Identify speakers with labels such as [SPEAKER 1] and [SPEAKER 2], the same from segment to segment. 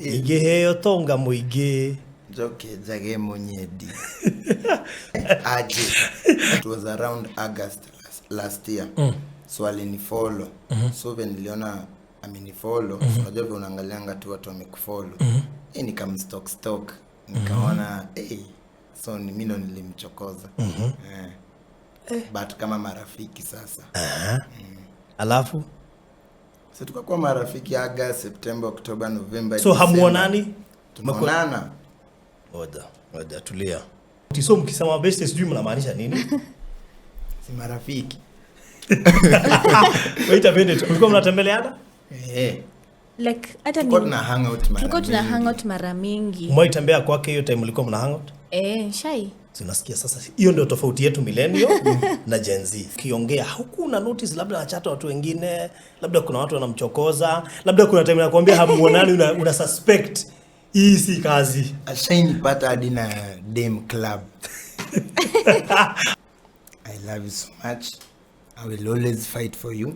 [SPEAKER 1] Ingĩheo tonga mũingĩ.
[SPEAKER 2] Njoke njage mũnyendi aje. It was around August last year. So alinifollow. So when niliona amenifollow, unajua vile unaangalianga tu watu wamekufollow. Eh, nikamstalk stalk. Nikaona so ni mimi ndo nilimchokoza. Eh. But kama marafiki sasa.
[SPEAKER 1] Alafu
[SPEAKER 2] So tukakuwa marafiki August, September, October, November.
[SPEAKER 1] So
[SPEAKER 2] December.
[SPEAKER 1] hamuonani?
[SPEAKER 2] Tunaonana.
[SPEAKER 1] Ngoja, ngoja tulia. So mkisema best sijui mnamaanisha nini?
[SPEAKER 2] Si marafiki.
[SPEAKER 1] Wait a minute. Mlikuwa mnatembeleana?
[SPEAKER 2] Eh.
[SPEAKER 3] Like hata
[SPEAKER 2] Tulikuwa tuna hang out mara
[SPEAKER 3] tulikuwa tuna
[SPEAKER 2] mingi.
[SPEAKER 3] hang out mara mingi.
[SPEAKER 1] Mwaitembea kwake hiyo time mlikuwa mna hang out?
[SPEAKER 3] Eh, shai.
[SPEAKER 1] Si unasikia sasa, hiyo ndio tofauti yetu millennial na Gen Z. Ukiongea hukuna notice, labda anachata watu wengine, labda kuna watu wanamchokoza, labda kuna time nakwambia hamuonani, una suspect hii si kazi.
[SPEAKER 2] Ashainipata hadi na Dame Club. I love you so much. I will always fight for you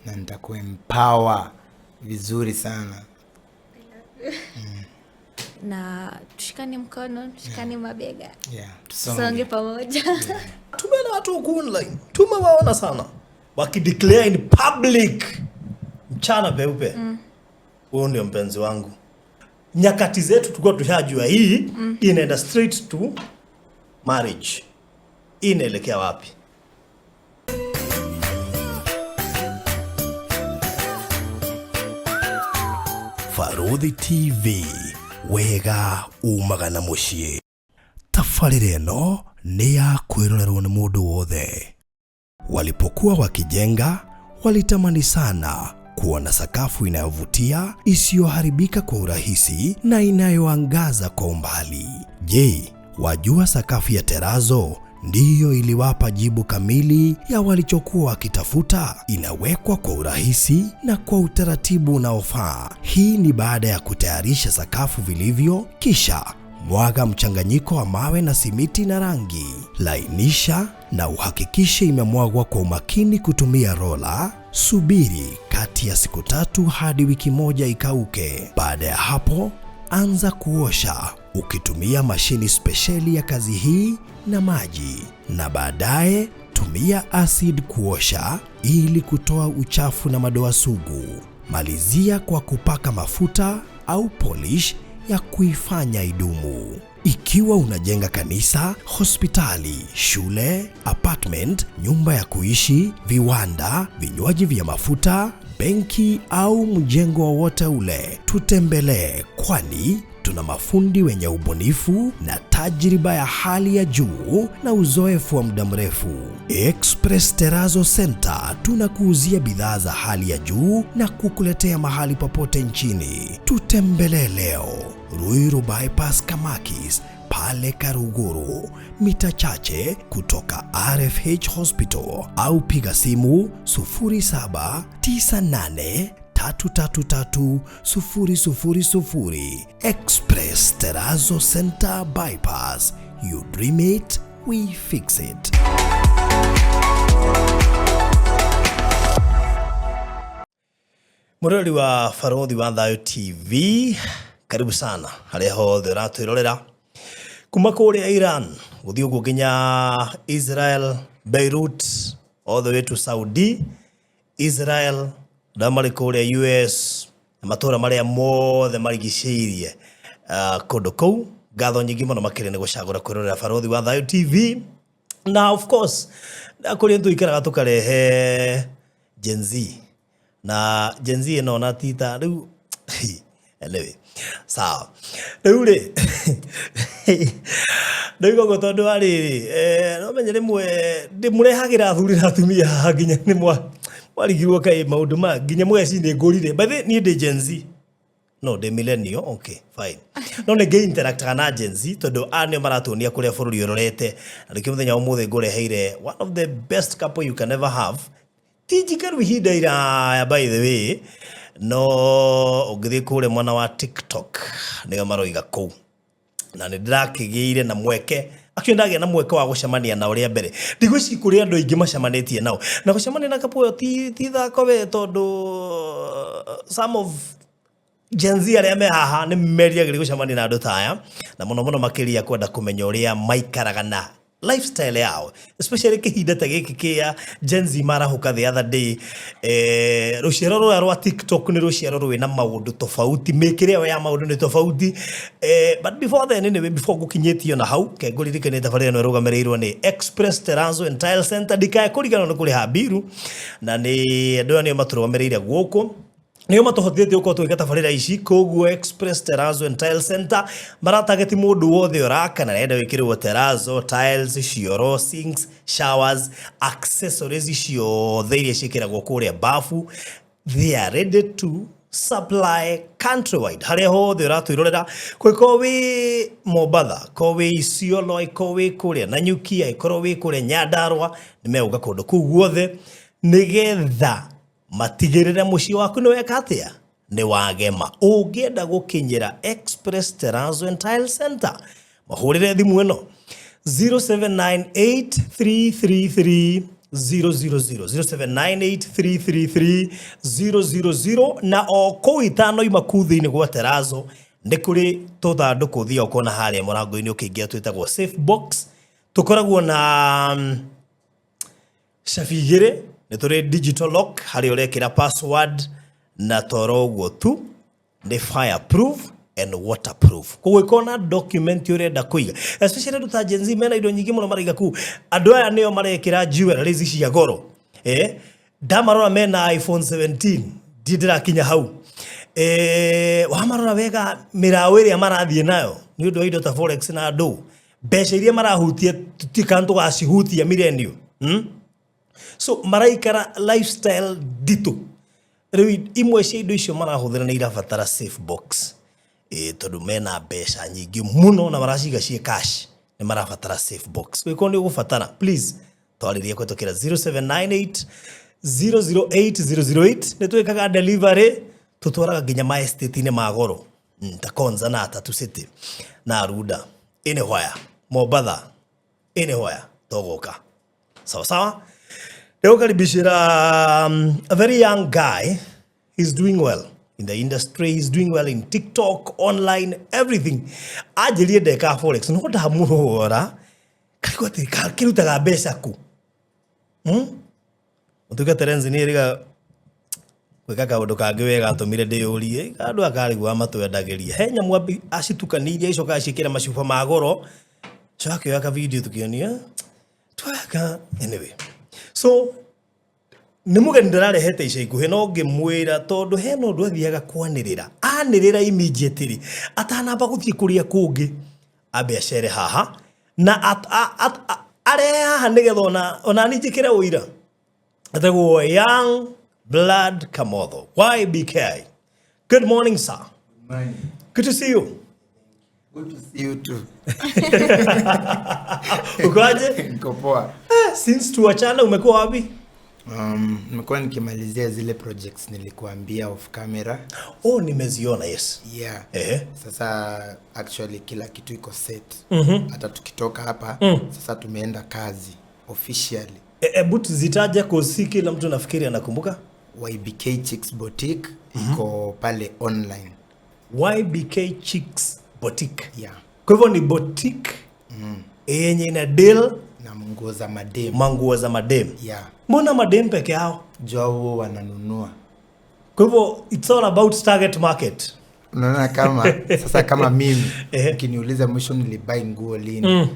[SPEAKER 2] na nitakuempower vizuri sana.
[SPEAKER 3] Na tushikane mkono, tushikane mabega.
[SPEAKER 2] Yeah,
[SPEAKER 3] Tusonge
[SPEAKER 2] tusonge.
[SPEAKER 3] pamoja.
[SPEAKER 1] Tumeona watu huku online, tumewaona sana wakideclare in public mchana peupe, huyu ndio mpenzi wangu. Nyakati zetu tulikuwa tushajua hii inaenda straight to marriage. Hii inaelekea wapi? Barũthi TV, wega umaga na mũciĩ. Tabarĩra ĩno nĩ ya kwĩrorerwo nĩ mũndũ wothe. Walipokuwa wakijenga, walitamani sana kuona sakafu inayovutia, isiyoharibika kwa urahisi na inayoangaza kwa umbali. Je, wajua sakafu ya terazo ndiyo iliwapa jibu kamili ya walichokuwa wakitafuta? Inawekwa kwa urahisi na kwa utaratibu unaofaa. Hii ni baada ya kutayarisha sakafu vilivyo, kisha mwaga mchanganyiko wa mawe na simiti na rangi. Lainisha na uhakikishe imemwagwa kwa umakini kutumia rola. Subiri kati ya siku 3 hadi wiki 1 ikauke. Baada ya hapo, anza kuosha ukitumia mashini spesheli ya kazi hii na maji, na baadaye tumia acid kuosha ili kutoa uchafu na madoa sugu. Malizia kwa kupaka mafuta au polish ya kuifanya idumu. Ikiwa unajenga kanisa, hospitali, shule, apartment, nyumba ya kuishi, viwanda, vinywaji vya mafuta, benki au mjengo wowote ule, tutembelee, kwani tuna mafundi wenye ubunifu na tajriba ya hali ya juu na uzoefu wa muda mrefu. Express Terrazzo Center tunakuuzia bidhaa za hali ya juu na kukuletea mahali popote nchini. Tutembelee leo Ruiru Bypass Kamakis pale Karuguru, mita chache kutoka RFH Hospital, au piga simu sufuri saba tisa nane tatu tatu tatu sufuri sufuri sufuri. Express Terrazzo Center Bypass. You dream it, we fix it. Mũrori wa Barũthi wa Thayũ TV, karibu sana harĩa hothe ũratwĩrorera kuma kũrĩa Iran gũthiĩ ũguo nginya Israel, Beirut, all the way to Saudi, Israel, na marĩ kũrĩa US na matũra marĩa mothe marigicĩirie, kũndũ kũu. Ngatho nyingĩ mũno makĩria nĩ gũcagũra kwĩrorera Barũthi wa Thayũ TV. Na of course, na kũrĩa tũikaraga tũkarehe Gen Z. Na Gen Z ĩno na tita rĩu, anyway, sawa. Rĩu rĩ, rĩu koguo tondũ wa rĩrĩ, no menye rĩmwe ndĩmũrehagĩra athuri na atumia haha nginya nĩ mwarigirwo kaĩ maũndũ ma nginya mũgeci nĩ ngũrire. By the way, niĩ ndĩ Gen Z. No, ndĩ millennial, okay, fine. No nĩ ngĩ-interactaga na Gen Z tondũ aya nĩo maratuonia kũrĩa bũrũri ũrorete. Na nĩkĩo mũthenya wa ũmũthĩ ngũreheire one of the best couple you can ever have. Ti njikaru ihinda iraya by the way, no ũngĩthiĩ kũrĩa mwena wa TikTok nĩo maroiga kũu. Na nĩ ndĩrakĩgĩire na mweke, actually ndagĩa na mweke wa gũcemania nao rĩa mbere. Ndigwĩciria kũrĩ andũ aingĩ macemanĩtie nao. Na gũcemania na couple ĩyo ti thako we, tondũ some of Gen Z arĩa me haha nĩ merigagĩria gũcemania na andũ ta aya, na mũno mũno makĩria kwenda kũmenya ũrĩa maikaraga na lifestyle yao, especially kĩhinda ta gĩkĩ kĩa Gen Z marahũka the other day. Rũciaro rũrĩa rwa TikTok nĩ rũciaro rwĩna maũndũ tofauti, mĩkĩre yao ya maũndũ nĩ tofauti. But before then, anyway, before ngũkinyĩtio na hau, ke ngũririkanie tabarĩra ĩno ĩrũgamĩrĩirwo nĩ Express Terrazzo and Tile Center. Ndikae kũriganĩrwo nĩ kũrĩha mbiru, na nĩ andũ aya nĩo matũrũgamĩrĩire gũkũ, nĩo matũhotithĩtie gũkorwo tũgĩka tabarĩra ici. Koguo Express Terrazzo and Tile Center maratageti mũndũ wothe ũraka na arenda gwĩkĩrĩrwo terrazzo tiles, cioro, sinks, showers, accessories ciothe iria ciĩkĩragwo kũrĩa bafu. They are ready to supply countrywide, harĩa hothe ũratwĩrorera, kũngĩkorwo wĩ Mombatha, korwo wĩ Isiolo, ĩkorwo wĩ kũrĩa Nanyuki, ĩkorwo wĩ kũrĩa Nyandarua, nĩ megũka kũndũ kũu guothe nĩgetha matigĩrĩre mũciĩ waku nĩ weka atĩa, nĩ wagema. Ũngĩenda gũkinyĩra Express Terrazzo and Tile Center, mahũrĩre thimũ ĩno 0798333000, 0798333000. Na o kũu itanoima kuu thĩinĩ gwa Terrazzo nĩ kũrĩ tũthandũkũ ũthiaga ũkona harĩa mũrango-inĩ ũkĩingĩra twĩtagwo safe box. Tũkoragwo na cabi igĩrĩ, nĩ tũrĩ digital lock harĩa ũrekĩra password, na toro ũguo tu nĩ fireproof and waterproof. Koguo ĩkorwo document ũrenda kũiga, especially andũ ta Gen Z mena indo nyingĩ mũno maraiga kũu. Andũ aya nĩo marekĩra jewelries cia goro. Ndamarora mena iPhone 17, ndirĩ ndĩrakinya hau. Wamarora wega, mĩraũ ĩrĩa marathiĩ nayo nĩ ũndũ wa indo ta forex na andũ mbeca iria marahutia tũtikana tũgacihutia millennium, So maraikara lifestyle nditũ. Rĩu imwe cia indo icio marahũthĩra nĩ irabatara safe box, tondũ mena mbeca nyingĩ mũno na maraciga ciĩ cash, nĩ marabatara safe box. Gwĩkorwo nĩ ũgũbatara, please twarĩrie kũhetũkĩra 0798 008 008. Nĩ twĩkaga delivery, tũtwaraga nginya ma estate-inĩ ma goro, ta Konza na Tatu City na Runda, anywhere Mombatha, anywhere tũgũka. Sawa sawa. Ndĩgũkaribishĩra a very young guy. He's doing well in the industry, he's doing well in TikTok, online, everything. Anjĩrie ndeka forex, no ndamũrora karigwo atĩ kĩrutaga mbeca kũ. Mũtuĩka Terence nĩ ĩrĩga gwĩka kaũndũ kangĩ wega atũmire ndĩyũrie andũ akarigwo matwendagĩria he nyamũ acitukanirie, acoka aciĩkĩra macuba ma goro, coka akĩoya ka video tũkĩonia twaka. Anyway, so nĩ mũgeni ndĩrarehete ica ikuhĩ, no ngĩmwĩra tondũ hena ũndũ athiaga kwanĩrĩra, anĩrĩra immediately atanamba gũthiĩ kũrĩa kũngĩ, ambe acere haha na arehe haha nĩgetha ona niĩ njĩkĩre ũira. Etagwo Young Blood Kamotho, YBK. Good morning, sir.
[SPEAKER 2] Morning.
[SPEAKER 1] Good to see you.
[SPEAKER 2] Good to see you too.
[SPEAKER 1] Ukoaje?
[SPEAKER 2] Niko poa.
[SPEAKER 1] Since tuachana umekuwa wapi?
[SPEAKER 2] Nimekuwa nikimalizia zile projects nilikuambia off camera.
[SPEAKER 1] Oh, nimeziona, yes.
[SPEAKER 2] Yeah. Sasa actually kila kitu iko set. Hata tukitoka hapa, sasa tumeenda kazi officially.
[SPEAKER 1] Hebu tuzitaje, cause si kila mtu nafikiri anakumbuka.
[SPEAKER 2] YBK Chicks Boutique iko pale online.
[SPEAKER 1] YBK Chicks Boutique.
[SPEAKER 2] Yeah.
[SPEAKER 1] Kwa hivyo ni boutique yenye ina deal
[SPEAKER 2] na nguo za madem.
[SPEAKER 1] Manguo za madem.
[SPEAKER 2] Yeah.
[SPEAKER 1] Mbona madem peke yao?
[SPEAKER 2] Jua huo wananunua.
[SPEAKER 1] Kwa hivyo it's all about target market.
[SPEAKER 2] Unaona kama sasa kama mimi ukiniuliza mwisho nilibuy nguo lini,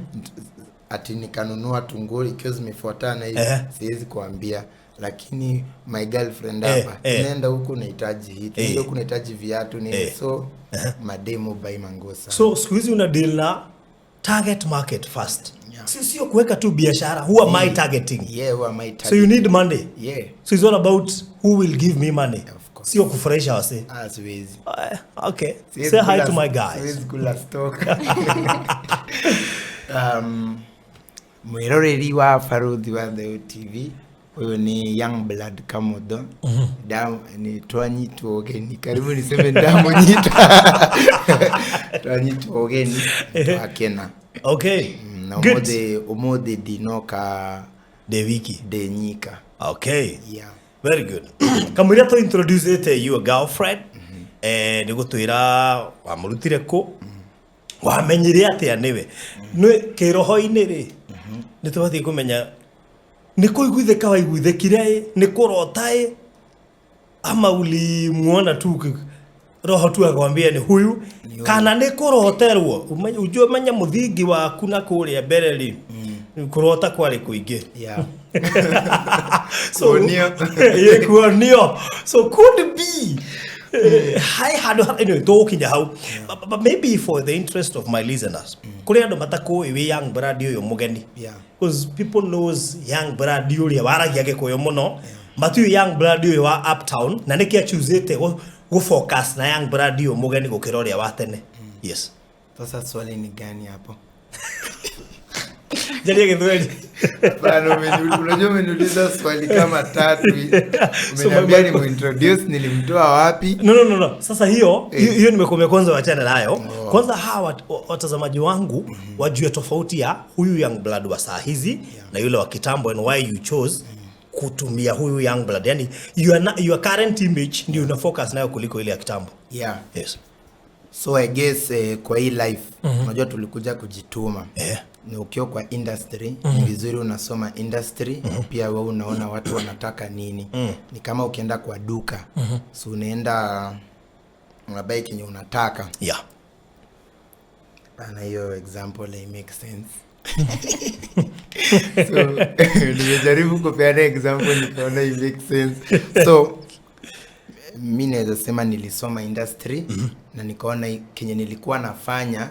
[SPEAKER 2] ati nikanunua tu nguo ikiwa zimefuatana hivi, siwezi kuambia, lakini my girlfriend hapa, tunaenda huku nahitaji hii, tunaenda huku nahitaji viatu nini. So mademu buy manguo sana.
[SPEAKER 1] So siku hizi una deal na target market first.
[SPEAKER 2] Yeah.
[SPEAKER 1] Si sio kuweka tu biashara. Who am I targeting?
[SPEAKER 2] Yeah, who am I
[SPEAKER 1] So you
[SPEAKER 2] targeting?
[SPEAKER 1] need money.
[SPEAKER 2] Yeah.
[SPEAKER 1] So it's all about who will give me money.
[SPEAKER 2] Of course.
[SPEAKER 1] Sio kufurahisha wase.
[SPEAKER 2] Ah, siwezi.
[SPEAKER 1] Okay.
[SPEAKER 2] Siwezi
[SPEAKER 1] Say hi
[SPEAKER 2] kula-
[SPEAKER 1] to my guys.
[SPEAKER 2] Siwezi kula stock. Mwiroreri wa Baruthi wa Thayũ TV, ũyũ nĩ Young Blood Kamotho. Ni twanyitwo ũgeni, karibu niseme ndamunyita, twanyitwo ũgeni, twakena.
[SPEAKER 1] Okay.
[SPEAKER 2] Na
[SPEAKER 1] Good.
[SPEAKER 2] Ũmũthĩ ndinoka
[SPEAKER 1] Ndĩ wiki.
[SPEAKER 2] Ndĩ nyika.
[SPEAKER 1] Okay.
[SPEAKER 2] Yeah.
[SPEAKER 1] Very good. Kamũira to introduce it your girlfriend. Nĩ gũtwĩra wamũrutire kũ, wamenyire atĩa nĩwe. Nĩ kĩroho-inĩ rĩ, nĩ tũbatiĩ kũmenya nĩ kũiguithĩka waiguithĩkire ĩ, nĩ kũrota ĩ, ama ulimuona tu roho tu akwambia ni huyu, kana nĩ kũroterwo. Ujue menya mũthingi waku na kũrĩa mbere rĩ, kũrota kwarĩ kũingĩ. So,
[SPEAKER 2] Kuonio.
[SPEAKER 1] yeah, kuonio. So could be hai handũ anyway, tũgũkinya hau. But maybe for the interest of my listeners, kũrĩ andũ matakũĩ wĩ Young Brad ũyũ mũgeni. Because people knows Young Brad ũrĩa waragia Gĩkũyũ mũno, matiũĩ Young Brad ũyũ wa uptown, na nĩkĩ achusĩte gũ focus na Young Brad ũyũ mũgeni gũkĩra ũrĩa wa tene. Yes.
[SPEAKER 2] Sasa swali ni gani hapo?
[SPEAKER 1] Jaria Gĩthweri.
[SPEAKER 2] Bana, unajua umeniuliza swali kama tatu. Umeniambia ni muintroduce, nilimtoa wapi?
[SPEAKER 1] No, no, no, no. Sasa hiyo hiyo nimekuambia kwanza wachane nayo. Kwanza hawa watazamaji wangu wajue tofauti ya huyu Young Blood wa saa hizi na yule wa kitambo, and why you chose kutumia huyu Young Blood. Yani your current image ndio una focus nayo kuliko ile ya kitambo. Yes.
[SPEAKER 2] So I guess kwa hii life, unajua tulikuja kujituma. Ni ukiwa kwa industry, ni vizuri unasoma industry, pia wewe unaona watu wanataka nini. Ni kama ukienda kwa duka, so unaenda unabuy kenye unataka. Bana, hiyo example hai make sense. So nimejaribu kupeana example nikaona i make sense. So mi naweza sema nilisoma industry na nikaona kenye nilikuwa nafanya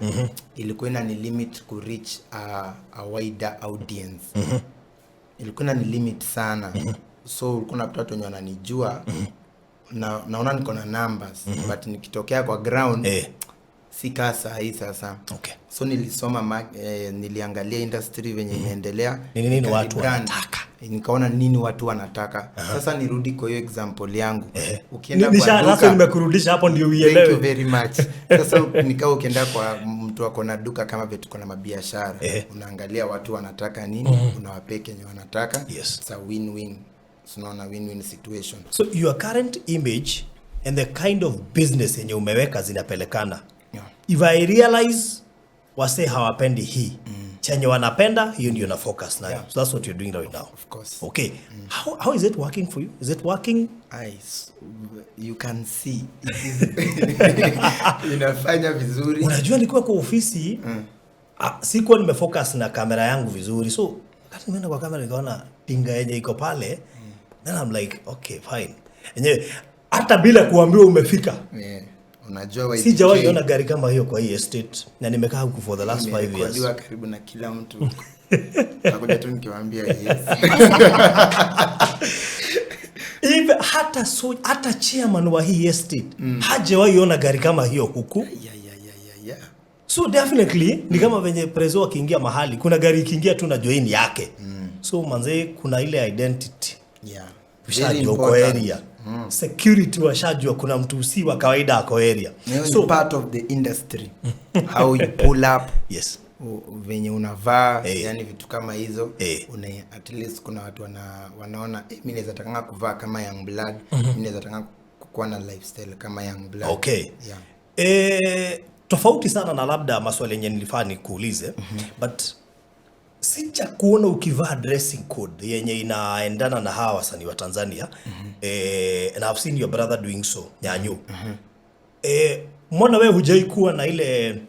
[SPEAKER 2] ilikuwa ina ni limit ku reach a wider audience. Ilikuwa ina ni limit sana. So ulikuwa unapata watu wenye wananijua, na naona niko na numbers, but nikitokea kwa ground si kaa saa hii sasa. So nilisoma niliangalia industry venye inaendelea.
[SPEAKER 1] Ni nini
[SPEAKER 2] Nika
[SPEAKER 1] watu
[SPEAKER 2] rebrand.
[SPEAKER 1] wanataka?
[SPEAKER 2] Nikaona nini watu wanataka. Sasa nirudi kwa hiyo example yangu. Ukienda kwa
[SPEAKER 1] Sasa
[SPEAKER 2] duka,
[SPEAKER 1] nimekurudisha hapo ndio
[SPEAKER 2] Thank you
[SPEAKER 1] uielewe.
[SPEAKER 2] very much. Sasa nikaa ukienda kwa mtu ako na duka kama vile tuko na mabiashara, unaangalia watu wanataka nini, unawapea kenye wanataka. It's a win-win. Unaona, win-win situation.
[SPEAKER 1] So your current image and the kind of business yenye umeweka zinapelekana. If I realize wase hawapendi hii, chenye wanapenda hiyo ndio na focus nayo. So that's what you're doing right now.
[SPEAKER 2] Of course.
[SPEAKER 1] Okay. How is it working for you? Is it working?
[SPEAKER 2] You can see it is inafanya vizuri.
[SPEAKER 1] Unajua nikiwa kwa ofisi, sikuwa nimefocus na kamera yangu vizuri. So wakati nimeenda kwa kamera nikaona pinga yenye iko pale. Then I'm like, okay, fine. Yenyewe hata bila kuambiwa umefika.
[SPEAKER 2] Yeah. Unajua YBK,
[SPEAKER 1] Sijawahi ona gari kama hiyo kwa hii estate na nimekaa huku for the last 5 years.
[SPEAKER 2] Imerekodiwa karibu na kila mtu huko. Nakuja tu nikiwaambia yes.
[SPEAKER 1] Even hata chairman wa hii estate hajawahi ona gari kama hiyo huku. So definitely ni kama venye prezo akiingia mahali kuna gari ikiingia tu najua hii ni yake. So manze kuna ile identity.
[SPEAKER 2] Very
[SPEAKER 1] Ushajua uko
[SPEAKER 2] important.
[SPEAKER 1] area. Security washajua kuna mtu si wa kawaida ako area.
[SPEAKER 2] Na hiyo ni
[SPEAKER 1] So
[SPEAKER 2] part of the industry. How you pull up. Venye unavaa, yani vitu kama hizo. At least kuna watu wanaona, mimi naweza takanga kuvaa kama Young Blood, mimi naweza takanga kuwa na lifestyle kama Young Blood.
[SPEAKER 1] Tofauti sana na labda maswali yenye nilifaa nikuulize, but sija kuona ukivaa dressing code yenye inaendana na hawa wasanii wa Tanzania. And I've seen your brother doing so, Nyanyu. Mbona wewe hujai kuwa na ile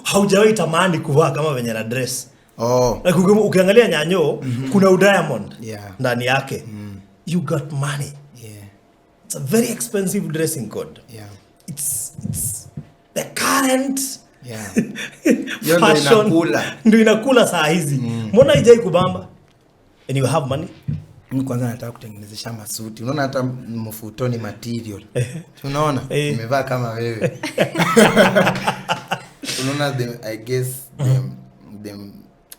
[SPEAKER 1] haujawahi tamani kuvaa kama venye na dress? Like, ukiangalia Nyanyo, kuna udiamond ndani yake. You got money. It's a very expensive dressing code. It's the current
[SPEAKER 2] Hiyo ndo
[SPEAKER 1] fashion.
[SPEAKER 2] inakula.
[SPEAKER 1] Ndio inakula saa hizi. Mbona haijai kubamba? And you have money?
[SPEAKER 2] Mimi kwanza nataka kutengenezesha masuti. Unaona hata mfutoni material. Unaona? Nimevaa kama wewe. Unaona I guess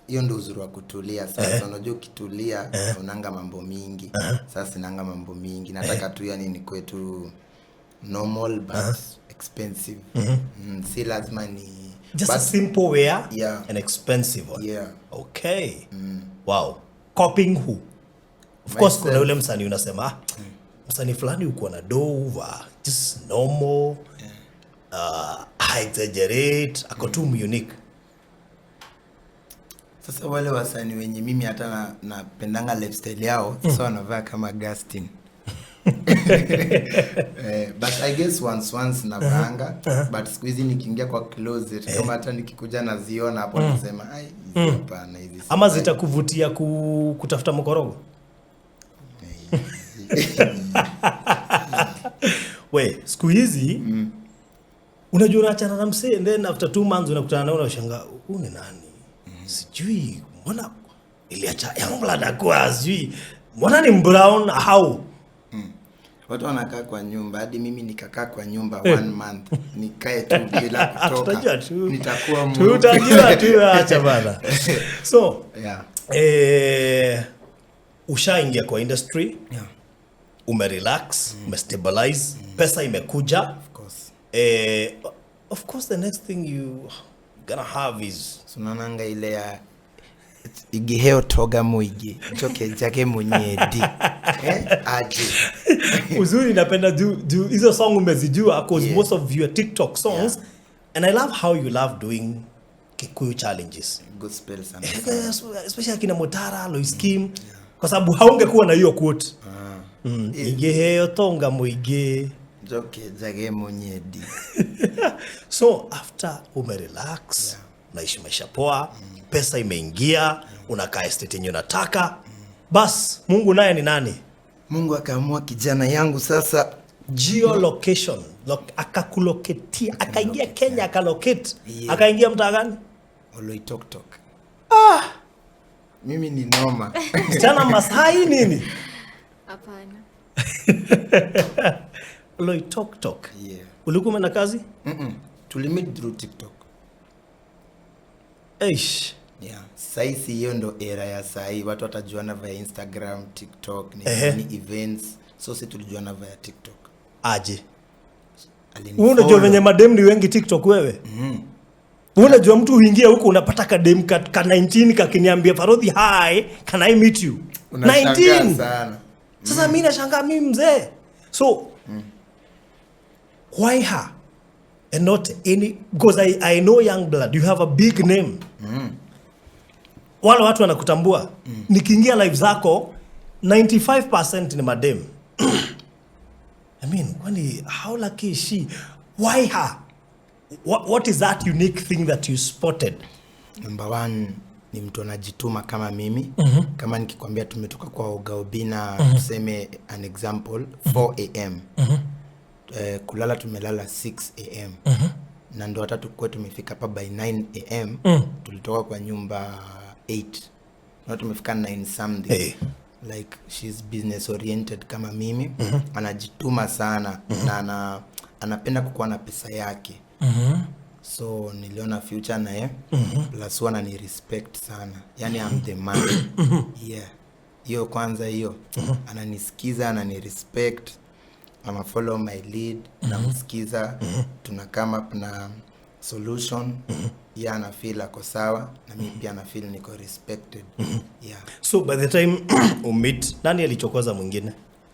[SPEAKER 2] hiyo ndio uzuri wa kutulia sasa. Unajua ukitulia, unanga mambo mingi. Sasa sinanga mambo mingi. Nataka tu yani nikuwe tu normal but expensive. Si lazima ni
[SPEAKER 1] Just a
[SPEAKER 2] but
[SPEAKER 1] simple wear,
[SPEAKER 2] Yeah.
[SPEAKER 1] an expensive one.
[SPEAKER 2] Yeah.
[SPEAKER 1] Okay. Wow. Copying who? Of course, kuna
[SPEAKER 2] Myself.
[SPEAKER 1] yule msanii unasema, Msanii fulani uko na dova just normal, exaggerate, ako tu unique.
[SPEAKER 2] Sasa wale wasanii wenye mimi hata napendanga lifestyle yao, sasa wanavaa kama Gastin. But I guess once navaanga, but siku hizi nikiingia kwa closet, kama hata nikikuja naziona hapo nasema ai, hizi hapana, hizi
[SPEAKER 1] ama zitakuvutia kutafuta mkorogo. We, siku hizi unajua unaachana na msee, then after 2 months unakutana naye unashangaa huyu ni nani? Sijui mbona iliacha Youngblood akuwa sijui mbona ni brown how?
[SPEAKER 2] Watu wanakaa kwa nyumba, hadi mimi nikakaa kwa nyumba 1 month nikae tu bila kutoka.
[SPEAKER 1] Tutajua tu.
[SPEAKER 2] Nitakuwa
[SPEAKER 1] tutajua tu, acha bana. So,
[SPEAKER 2] yeah.
[SPEAKER 1] Ushaingia kwa industry.
[SPEAKER 2] Yeah.
[SPEAKER 1] Umerelax, umestabilize, pesa imekuja.
[SPEAKER 2] Of course.
[SPEAKER 1] Of course the next thing you gonna have is
[SPEAKER 2] sunananga ile ya igiheo toga muigi choke jake munyedi. Aje.
[SPEAKER 1] Uzuri napenda do hizo song umezijua cause most of your TikTok songs.
[SPEAKER 2] Yeah.
[SPEAKER 1] And I love how you love doing Kikuyu challenges.
[SPEAKER 2] Gospel sana.
[SPEAKER 1] Especially akina Motara, Lois Kim. Yeah. Kwa sababu haungekuwa na hiyo quote. Igiheo tonga muigi
[SPEAKER 2] joke jake munyedi.
[SPEAKER 1] So after umerelax, unaishi maisha poa, pesa imeingia, unakaa estate yenye unataka. Bas, Mungu naye ni nani?
[SPEAKER 2] Mungu akaamua kijana yangu sasa
[SPEAKER 1] geolocation, akakuloketia, akaingia Kenya akalocate.
[SPEAKER 2] Yeah.
[SPEAKER 1] Akaingia mtaa gani?
[SPEAKER 2] Oloitoktok. Mimi ni noma.
[SPEAKER 1] Msichana Masai nini?
[SPEAKER 3] Hapana.
[SPEAKER 1] Oloitoktok.
[SPEAKER 2] Yeah.
[SPEAKER 1] Ulikuwa umeenda kazi?
[SPEAKER 2] Tulimit through TikTok.
[SPEAKER 1] Eish.
[SPEAKER 2] Yeah. Saisi hiyo ndo era ya sahi, watu watajuana via Instagram, TikTok, ni events. So si tulijuana via TikTok.
[SPEAKER 1] Aje.
[SPEAKER 2] Alinifollow.
[SPEAKER 1] Unajua venye madem ni wengi TikTok wewe? Unajua mtu huingia huko unapata kadem ka 19 kakiniambia Farodhi hi, can I meet you?
[SPEAKER 2] Unashangaa
[SPEAKER 1] 19.
[SPEAKER 2] sana.
[SPEAKER 1] Sasa mimi nashangaa mimi mzee. So why her and not any, because I know Youngblood, you have a big name. Wale watu wanakutambua. Nikiingia live zako 95% ni madem. I mean, kwani how lucky is she? Why her? What is that unique thing that you spotted?
[SPEAKER 2] Number one, ni mtu anajituma kama mimi. Kama nikikwambia tumetoka kwa Oga Obinna, tuseme an example, 4 a.m. Kulala tumelala 6 a.m. Na ndo hata tukue tumefika hapa by 9 a.m. Tulitoka kwa nyumba 8. Na tumefika 9 something.
[SPEAKER 1] Hey.
[SPEAKER 2] Like she's business oriented kama mimi. Anajituma sana na anapenda kukuwa na pesa yake. So niliona future naye. Plus huwa anani respect sana. Yani I'm the man. Yeah. Hiyo kwanza hiyo. Ananisikiza, anani respect. Ama follow my lead, namsikiza, tuna come up na solution. Yeah, ana feel ako sawa na mimi pia na feel niko respected. Yeah.
[SPEAKER 1] So by the time umeet, nani alichokoza mwingine?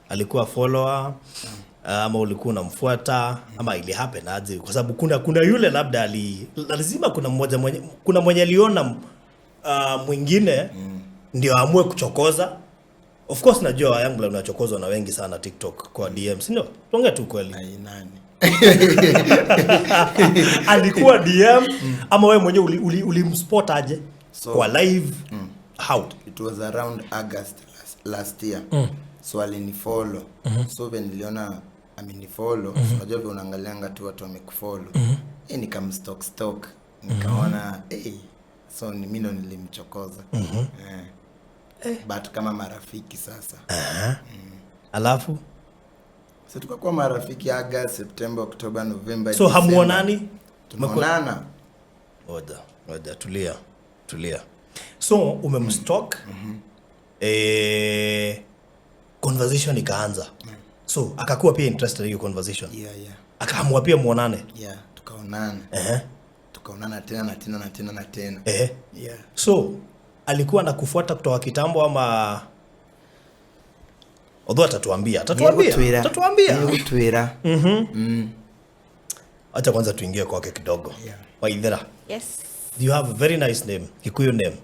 [SPEAKER 1] Alikuwa follower ama ulikuwa unamfuata ama ili happen aje? Kwa sababu kuna yule labda lazima kuna mmoja mwenye, kuna mwenye aliona mwingine ndio aamue kuchokoza. Of course najua Youngblood unachokozwa na wengi sana TikTok kwa DM, si ndio? Tuongee tu kweli.
[SPEAKER 2] Ai, nani?
[SPEAKER 1] Alikuwa DM ama wewe mwenyewe ulimspot aje?
[SPEAKER 2] So,
[SPEAKER 1] kwa live how?
[SPEAKER 2] It was around August last year. So alinifollow. So when niliona amenifollow, unajua vile unaangalianga tu watu wamekufollow. Nikamstalk stalk. Nikaona so ni mimi ndo nilimchokoza. But kama marafiki sasa.
[SPEAKER 1] Alafu
[SPEAKER 2] so tukakuwa marafiki August, September, October, November.
[SPEAKER 1] So hamuonani?
[SPEAKER 2] Tumeonana.
[SPEAKER 1] Oda, tulia. So umemstalk. Conversation ikaanza. So akakuwa pia interested in your conversation.
[SPEAKER 2] Yeah.
[SPEAKER 1] Akaamua pia muonane.
[SPEAKER 2] Yeah, tukaonana. Tukaonana tena na tena na tena na tena. Yeah.
[SPEAKER 1] So alikuwa anakufuata kutoka kitambo ama? Although atatuambia, atatuambia, atatuambia.
[SPEAKER 2] Nĩegũtwĩra.
[SPEAKER 1] Acha kwanza tuingie kwake kidogo.
[SPEAKER 2] Yeah.
[SPEAKER 1] Waithera.
[SPEAKER 3] Yes.
[SPEAKER 1] You have a very nice name, Kikuyu name.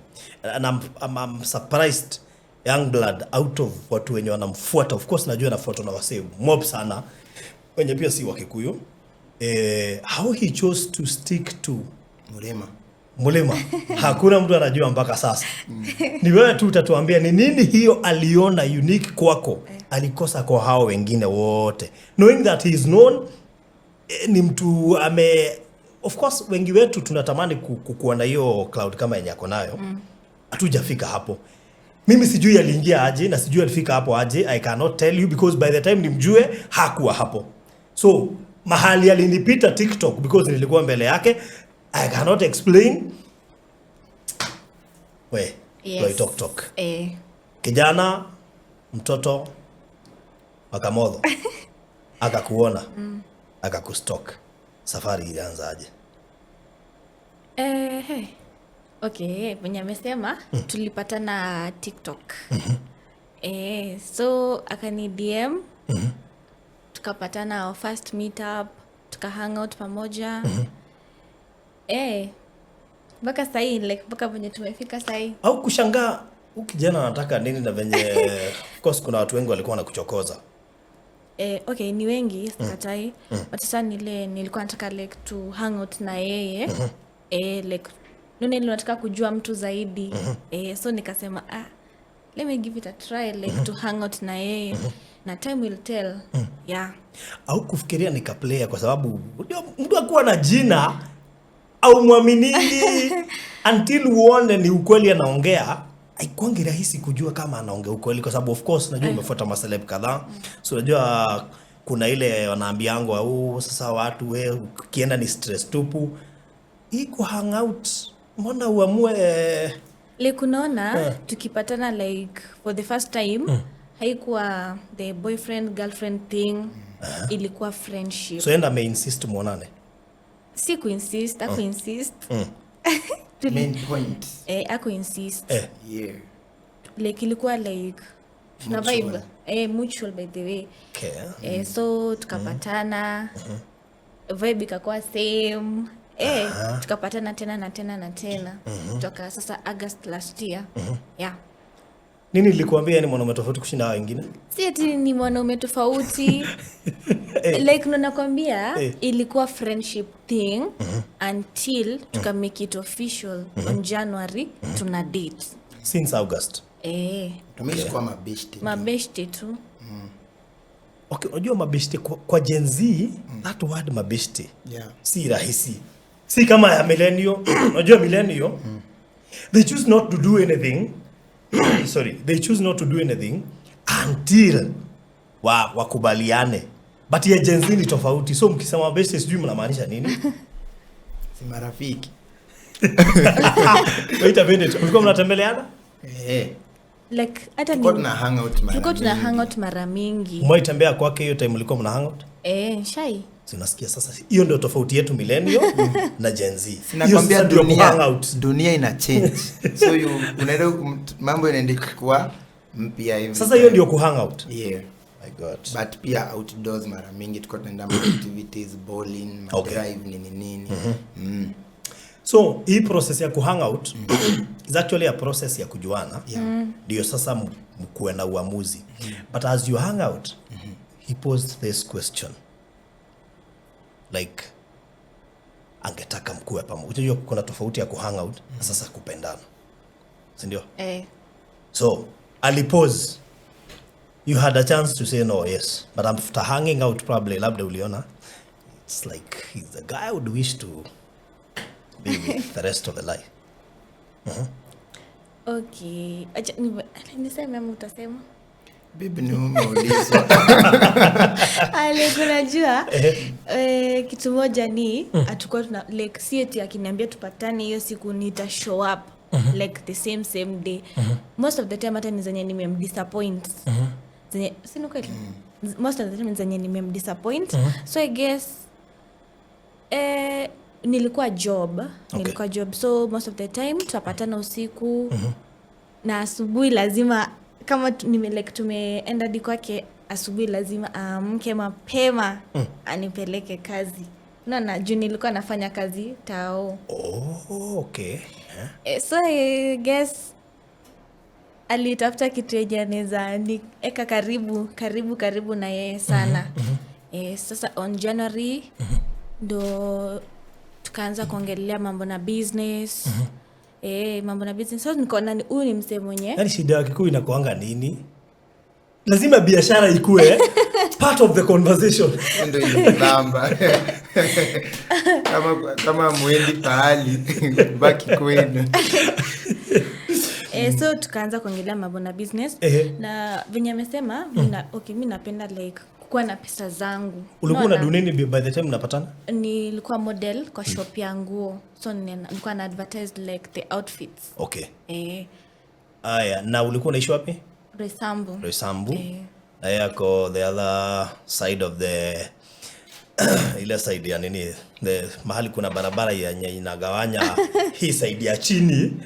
[SPEAKER 1] And I'm surprised Young Blood out of watu wenye wanamfuata. Of course najua anafuatwa na wasee mob sana wenye pia si wa Kikuyu. How he chose to stick to
[SPEAKER 2] Mrema.
[SPEAKER 1] Mulima. Hakuna mtu anajua mpaka sasa. Ni wewe tu utatuambia ni nini hiyo aliona unique kwako alikosa kwa hao wengine wote. Knowing that he is known, ni mtu ame, of course wengi wetu tunatamani kuwa na hiyo cloud kama yenye ako nayo. Hatujafika hapo. Mimi sijui aliingia aje na sijui alifika hapo aje. I cannot tell you because by the time nimjue hakuwa hapo. So mahali alinipita TikTok because nilikuwa mbele yake, I cannot explain. We,
[SPEAKER 3] Yes.
[SPEAKER 1] talk talk.
[SPEAKER 3] Eh.
[SPEAKER 1] Kijana mtoto wa Kamotho akakuona, akakustalk. Safari ilianzaje?
[SPEAKER 3] Hey. Okay, venye amesema, tulipatana TikTok. So akani DM, tukapatana our first meetup, tuka hang out pamoja. Mpaka sahii, like mpaka venye tumefika sahii.
[SPEAKER 1] Au kushangaa huyu kijana anataka nini na venye of course kuna watu wengi walikuwa wanakuchokoza.
[SPEAKER 3] Okay, ni wengi, sikatai, but sasa nile nilikuwa nataka like to hang out na yeye, like nini, nataka kujua mtu zaidi, so nikasema, ah, let me give it a try, like to hang out na yeye na time will tell, yeah.
[SPEAKER 1] Au kufikiria ni kaplayer, kwa sababu unajua mtu akuwa na jina au mwaminini until uone ni ukweli anaongea. Haikuangi rahisi kujua kama anaongea ukweli, kwa sababu of course najua umefuata maceleb kadhaa, so unajua kuna ile wanaambiangwa, oh, sasa watu we ukienda ni stress tupu. Hii ku hang out, mbona uamue?
[SPEAKER 3] Like unaona, tukipatana like for the first time, haikuwa the boyfriend girlfriend thing, ilikuwa friendship.
[SPEAKER 1] So enda ameinsist muonane?
[SPEAKER 3] Si kuinsist, akuinsist.
[SPEAKER 2] Main point.
[SPEAKER 3] Akuinsist.
[SPEAKER 2] Yeah.
[SPEAKER 3] Like ilikuwa like tuna
[SPEAKER 2] Mutual.
[SPEAKER 3] vibe, mutual by the way. So tukapatana, vibe ikakuwa same, tukapatana tena na tena na tena toka sasa August last year, yeah.
[SPEAKER 1] Nini nilikuambia ni mwanaume tofauti kushinda hao wengine?
[SPEAKER 3] Si ati ni mwanaume tofauti, like ndo nakwambia, ilikuwa friendship thing until tuka make it official on January, tuna date.
[SPEAKER 1] Since August?
[SPEAKER 3] Eh.
[SPEAKER 2] Tumeishi kuwa mabeshte tu.
[SPEAKER 3] Mabeshte tu.
[SPEAKER 1] Okay, unajua mabeshte kwa Gen Z, that word mabeshte si rahisi, si kama ya millennial. Unajua millennial, they choose not to do anything, sorry, they choose not to do anything until wakubaliane, but ya Gen Z ni tofauti. So mkisema mabeshte, sijui mnamaanisha nini.
[SPEAKER 2] Si marafiki.
[SPEAKER 1] Wait a minute, mlikuwa mnatembeleana?
[SPEAKER 2] Eh.
[SPEAKER 3] Like hata
[SPEAKER 2] Tulikuwa tuna hang out mara
[SPEAKER 3] tulikuwa tuna
[SPEAKER 2] mingi.
[SPEAKER 3] hang out mara mingi.
[SPEAKER 1] Umewahi kwake hiyo time mlikuwa mna hang out?
[SPEAKER 3] Eh, shai.
[SPEAKER 1] Si unasikia sasa, hiyo ndio tofauti yetu millennial na Gen Z. Hiyo
[SPEAKER 2] Sinakwambia
[SPEAKER 1] sasa ndio
[SPEAKER 2] dunia,
[SPEAKER 1] kuhang out.
[SPEAKER 2] dunia ina change, so you unaenda mambo inaenda kuwa mpya every
[SPEAKER 1] Sasa hiyo
[SPEAKER 2] time.
[SPEAKER 1] ndio kuhang out.
[SPEAKER 2] Yeah.
[SPEAKER 1] My God.
[SPEAKER 2] But pia outdoors mara mingi tulikuwa tunaenda ma activities, bowling, ma drive, nini nini.
[SPEAKER 1] So hii process ya kuhang out is actually a process ya kujuana, ndio sasa mkuwe na uamuzi. But as you hang out, he posed this question, like angetaka mkuwe pamoja. Unajua kuna tofauti ya kuhang out na sasa kupendana, si ndio?
[SPEAKER 3] Eh.
[SPEAKER 1] So alipose, you had a chance to say no, yes, but after hanging out probably labda uliona it's like he's the guy I would wish to be with the rest of the life.
[SPEAKER 3] Okay, acha niseme ama utasema?
[SPEAKER 2] Bibi, ni umeulizwa.
[SPEAKER 3] Like unajua, kitu moja ni hatukuwa tuna like, si eti akiniambia tupatane hiyo siku nita show up like the same same day. Most of the time hata ni zenye nimemdisappoint, zenye si ni kweli, most of the time ni zenye nimemdisappoint. So I guess, nilikuwa job, nilikuwa job, so most of the time tutapatana usiku na asubuhi lazima Kama like tumeenda di kwake asubuhi, lazima aamke mapema anipeleke kazi. Unaona, juu nilikuwa nafanya kazi tao.
[SPEAKER 1] Oh, okay.
[SPEAKER 3] So I guess alitafuta kitu yenye anaweza nieka karibu karibu karibu na yeye sana. Sasa on January ndo tukaanza kuongelea mambo na business. Mambo na business. So nikaona huyu ni msee mwenye
[SPEAKER 1] Yaani shida ya Kikuyu inakuanga nini? Lazima biashara ikue part of the conversation.
[SPEAKER 2] Ndio ilibamba. Kama mwendi pahali baki kwenu.
[SPEAKER 3] So tukaanza kuongelea mambo na business. Na venye amesema, okay, mi napenda like kuwa na pesa zangu.
[SPEAKER 1] Ulikuwa
[SPEAKER 3] Unaona?
[SPEAKER 1] una do nini by the time mnapatana?
[SPEAKER 3] Nilikuwa model kwa shop ya nguo. So nilikuwa na advertise like the outfits.
[SPEAKER 1] Okay. Aya, na ulikuwa unaishi wapi?
[SPEAKER 3] Roysambu.
[SPEAKER 1] Roysambu. Na yeye ako the other side of the ile side ya nini, the mahali kuna barabara yenye inagawanya hii side ya chini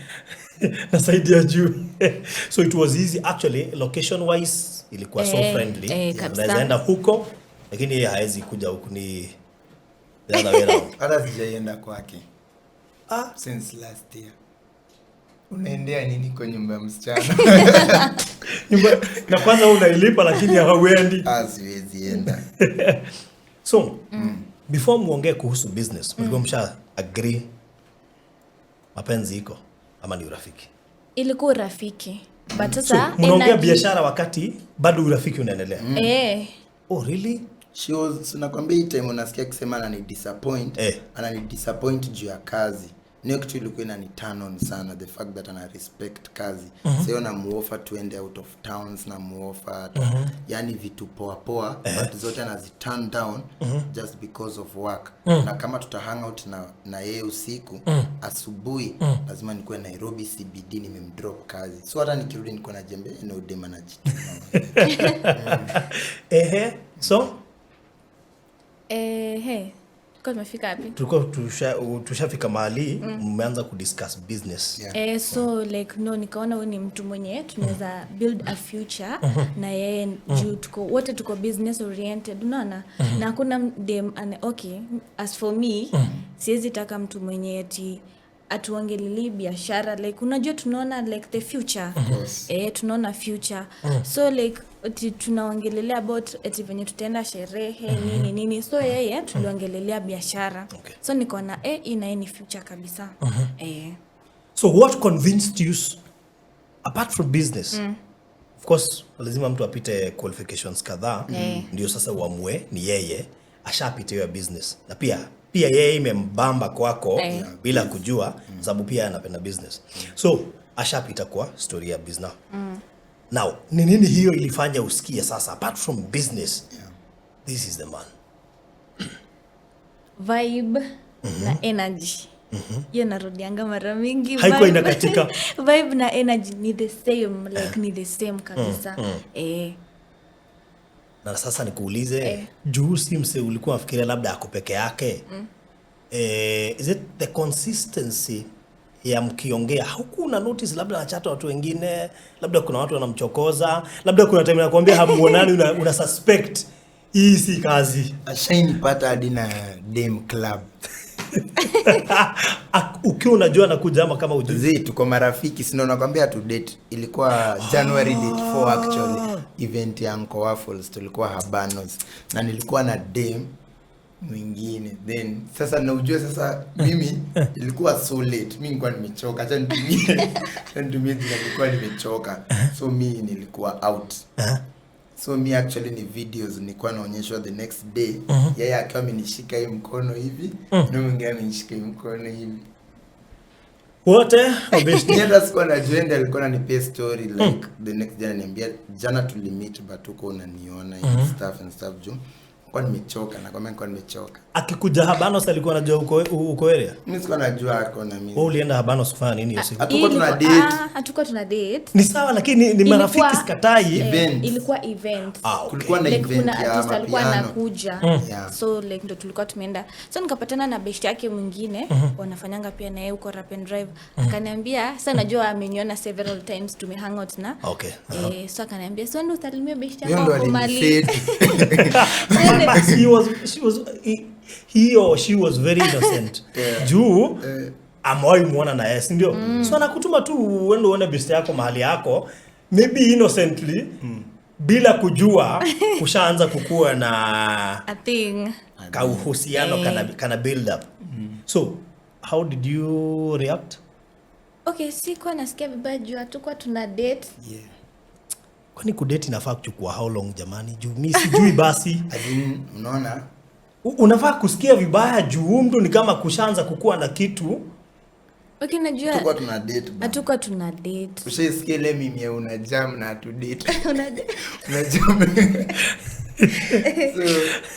[SPEAKER 1] na side ya juu. So it was easy actually, location wise ilikuwa so friendly.
[SPEAKER 3] Kabisa.
[SPEAKER 1] Unaweza enda huko lakini yeye haezi kuja huku, ni the other way round.
[SPEAKER 2] Hata sijaienda kwake. Since last year. Unaendea nini kwa nyumba ya msichana?
[SPEAKER 1] Nyumba, na kwanza unailipa lakini hauendi.
[SPEAKER 2] Siwezi enda.
[SPEAKER 1] So, before muongee kuhusu business, mlikuwa msha agree mapenzi iko ama ni urafiki?
[SPEAKER 3] Ilikuwa urafiki. But
[SPEAKER 1] So,
[SPEAKER 3] sasa
[SPEAKER 1] mnaongea
[SPEAKER 3] energy
[SPEAKER 1] biashara wakati bado urafiki unaendelea. Oh, really?
[SPEAKER 2] She was, so nakwambia hii time unasikia akisema anani disappoint, anani disappoint juu ya kazi. Niyo kitu ilikuwa inani turn on sana, the fact that ana respect kazi. Sio na muoffer tuende out of towns, na muoffer yani vitu poa poa, but zote anazi turn down just because of work. Na kama tuta hang out na yeye usiku, asubuhi lazima nikuwe Nairobi CBD nimemdrop kazi. So hata nikirudi niko na jembe na udema na jituma.
[SPEAKER 1] So
[SPEAKER 3] Tulikuwa tumefika wapi?
[SPEAKER 1] Tulikuwa tushafika mahali mmeanza kudiscuss business.
[SPEAKER 3] So like no, nikaona huyu ni mtu mwenye tunaweza build a future na yeye juu wote tuko business oriented, unaona? Na hakuna dem ane, okay, as for me, siwezi taka mtu mwenye ati atuongelelii biashara, like unajua tunaona like the future. Tunaona future. So like ati tunaongelelea about ati venye tutaenda sherehe, nini nini. So yeye tuliongelelea biashara. So nikaona hii na yeye ni future kabisa.
[SPEAKER 1] So what convinced you apart from business? Of course lazima mtu apite qualifications kadhaa ndio sasa uamue ni yeye ashapita hiyo business. Na pia yeye imembamba kwako bila kujua, sababu pia anapenda business. So ashapita kwa story ya business. Now, ni nini hiyo ilifanya usikie sasa apart from business? This is the man.
[SPEAKER 3] Vibe na energy. Hiyo narudianga mara mingi.
[SPEAKER 1] Haikuwa inakatika.
[SPEAKER 3] Vibe na energy ni the same, like ni the same kabisa.
[SPEAKER 1] Na sasa nikuulize, juu si mse ulikuwa unafikiria labda ako peke yake. Is it the consistency ya mkiongea? Haukuwa notice labda anachata watu wengine, labda kuna watu wanamchokoza, labda kuna time nakwambia hamuonani, una suspect hii si kazi.
[SPEAKER 2] Ashainipata hadi na Dame Club.
[SPEAKER 1] Ukiwa unajua anakuja ama kama hujui?
[SPEAKER 2] Zii, tuko marafiki, si ndio nakwambia tu date. Ilikuwa January date 4 actually, event ya Uncle Waffles, tulikuwa Habanos na nilikuwa na dame mwingine. Then sasa na ujue sasa mimi ilikuwa so late, mimi nilikuwa nimechoka, acha nitumie jina, nilikuwa nimechoka. So mi nilikuwa out. So mi actually ni videos nilikuwa naonyeshwa the next day. Yeye akiwa amenishika hii mkono hivi, na mwingine amenishika hii mkono hivi.
[SPEAKER 1] Wote obviously.
[SPEAKER 2] Mimi hata sikuwa najua, ndiye alikuwa ananipea story like the next day ananiambia jana tulimeet but huko unaniona and stuff and stuff juu nilikuwa nimechoka, nakwambia nilikuwa nimechoka.
[SPEAKER 4] Akikuja Habanos alikuwa anajua uko area?
[SPEAKER 2] Mimi sikuwa najua ako na mimi.
[SPEAKER 4] Wewe ulienda Habanos kufanya nini hiyo siku?
[SPEAKER 2] Hatukuwa tuna
[SPEAKER 3] Ilikuwa-
[SPEAKER 2] date.
[SPEAKER 3] ah, hatukuwa tuna date.
[SPEAKER 4] Ni sawa, lakini ni marafiki, sikatai.
[SPEAKER 2] Event.
[SPEAKER 3] Ilikuwa event.
[SPEAKER 4] Ah, okay.
[SPEAKER 2] Kulikuwa na
[SPEAKER 3] Like,
[SPEAKER 2] event
[SPEAKER 3] kuna
[SPEAKER 2] ya
[SPEAKER 3] artist alikuwa
[SPEAKER 2] mapiano.
[SPEAKER 3] anakuja.
[SPEAKER 2] Yeah.
[SPEAKER 3] So like ndo tulikuwa tumeenda, so nikapatana na best yake mwingine, wanafanyanga pia naye huko Rap and Drive. Akaniambia, sasa najua ameniona several times, tume hang out na so akaniambia, so ndo usalimie best
[SPEAKER 2] Hiyo
[SPEAKER 3] yako
[SPEAKER 2] ndo
[SPEAKER 3] hapo mali.
[SPEAKER 2] aliniseti.
[SPEAKER 4] But he was, she was, he or she was very innocent. Juu amewahi muona na yeye, si ndio? So anakutuma tu uende uone best yako mahali yako, maybe innocently, bila kujua kushaanza kukua na
[SPEAKER 3] A thing.
[SPEAKER 4] kauhusiano kana build up. So how did you react?
[SPEAKER 3] Okay, sikuwa nasikia vibaya juu hatukuwa tuna date.
[SPEAKER 2] Yeah.
[SPEAKER 4] Kwani kudate inafaa kuchukua how long, jamani? Juu mi sijui basi.
[SPEAKER 2] As in, unaona?
[SPEAKER 4] Unafaa kusikia vibaya juu huyu mtu ni kama kushaanza kukua na kitu.
[SPEAKER 3] Okay, najua
[SPEAKER 2] Hatukuwa tuna date bana.
[SPEAKER 3] hatukuwa tuna date.
[SPEAKER 2] Ushaisikia ile mimi ya una jam na hatu date.
[SPEAKER 3] Una
[SPEAKER 2] Una jam. So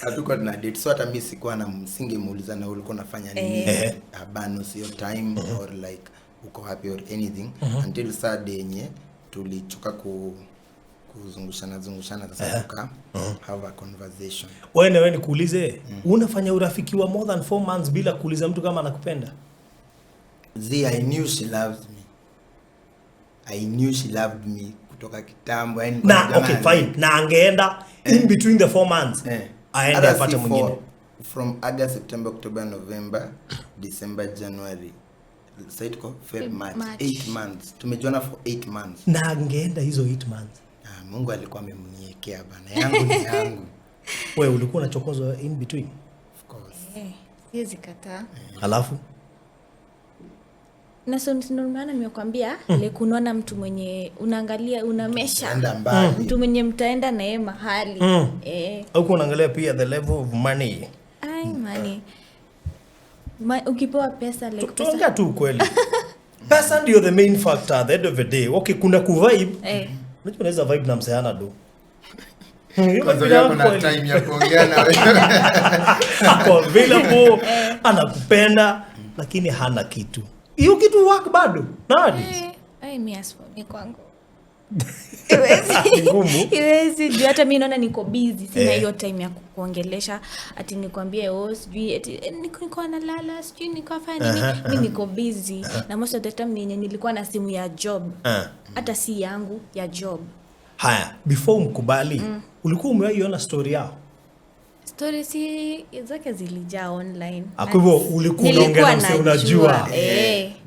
[SPEAKER 2] hatukuwa tuna date. So hata mimi sikuwa na msingemuuliza na ulikuwa unafanya nini Habanos hiyo time or like uko happy or anything, until saa day yenye tulichoka kuzungushana zungushana, sasa tuka have a conversation.
[SPEAKER 4] Wewe na wewe nikuulize, unafanya urafiki wa more than 4 months bila kuuliza mtu kama anakupenda?
[SPEAKER 2] Z, I knew she loves me. I knew she loved me kutoka kitambo. Yani
[SPEAKER 4] Na
[SPEAKER 2] kwa
[SPEAKER 4] okay,
[SPEAKER 2] jamani.
[SPEAKER 4] fine. Na angeenda in between the 4 months aende
[SPEAKER 2] Hata
[SPEAKER 4] apate
[SPEAKER 2] si
[SPEAKER 4] mwingine.
[SPEAKER 2] From August, September, October, November, December, January. Sasa tuko Feb,
[SPEAKER 3] Feb,
[SPEAKER 2] March.
[SPEAKER 3] March.
[SPEAKER 2] 8 months. Tumejuana for 8 months.
[SPEAKER 4] Na angeenda hizo 8 months.
[SPEAKER 2] Ah, Mungu alikuwa amemniekea bana. Yangu ni yangu.
[SPEAKER 4] Wewe ulikuwa unachokozwa in between?
[SPEAKER 2] Of course.
[SPEAKER 3] Siwezi kataa.
[SPEAKER 4] Alafu
[SPEAKER 3] Na so ndio maana nimekwambia, like unaona mtu mwenye unaangalia, unamesha.
[SPEAKER 2] Enda mbali.
[SPEAKER 3] Mtu mwenye mtaenda na yeye mahali.
[SPEAKER 4] Huko unaangalia pia the level of money.
[SPEAKER 3] Ai, money. Ukipewa pesa, like pesa.
[SPEAKER 4] Tuongea tu ukweli. Pesa ndio the main factor at the end of the day. Okay, kuna kuvibe. Unajua unaweza vibe na msehana do.
[SPEAKER 2] Kwanza yako na time ya kuongea na wewe.
[SPEAKER 4] Ako available, anakupenda, lakini hana kitu. Hiyo kitu work bado nowadays.
[SPEAKER 3] Ai, mi as for me kwangu.
[SPEAKER 4] Ni ngumu.
[SPEAKER 3] Iwezi, juu hata mi naona niko busy, sina hiyo time ya kuongelesha ati nikwambie, oh, sijui ati, niko nalala, sijui niko nafanya nini. Mi niko busy. Na most of the time ni yenye nilikuwa na simu ya job. Hata si yangu, ya job.
[SPEAKER 4] Haya, before umkubali, ulikuwa umewahi ona story yao?
[SPEAKER 3] Story si zake zilijaa online.
[SPEAKER 4] Ah, kwa hivyo ulikuwa
[SPEAKER 3] Nilikuwa
[SPEAKER 4] unaongea na msee
[SPEAKER 3] najua.
[SPEAKER 4] unajua.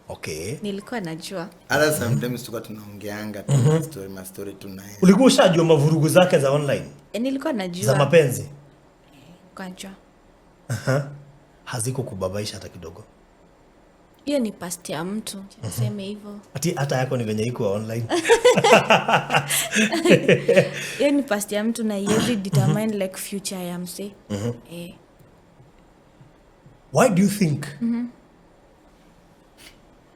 [SPEAKER 4] Okay.
[SPEAKER 3] Nilikuwa najua.
[SPEAKER 2] Hata sometimes tulikuwa tunaongeanga tu story, ma story tunaye.
[SPEAKER 4] Ulikuwa ushajua mavurugu zake za online?
[SPEAKER 3] Nilikuwa najua.
[SPEAKER 4] Za mapenzi?
[SPEAKER 3] Nilikuwa najua.
[SPEAKER 4] Haziko kubabaisha hata kidogo.
[SPEAKER 3] Hiyo ni past ya mtu, niseme hivyo.
[SPEAKER 4] Ati hata yako ni venye iko online.
[SPEAKER 3] Hiyo ni past ya mtu na iwezi determine like future ya mse.
[SPEAKER 4] Why do you think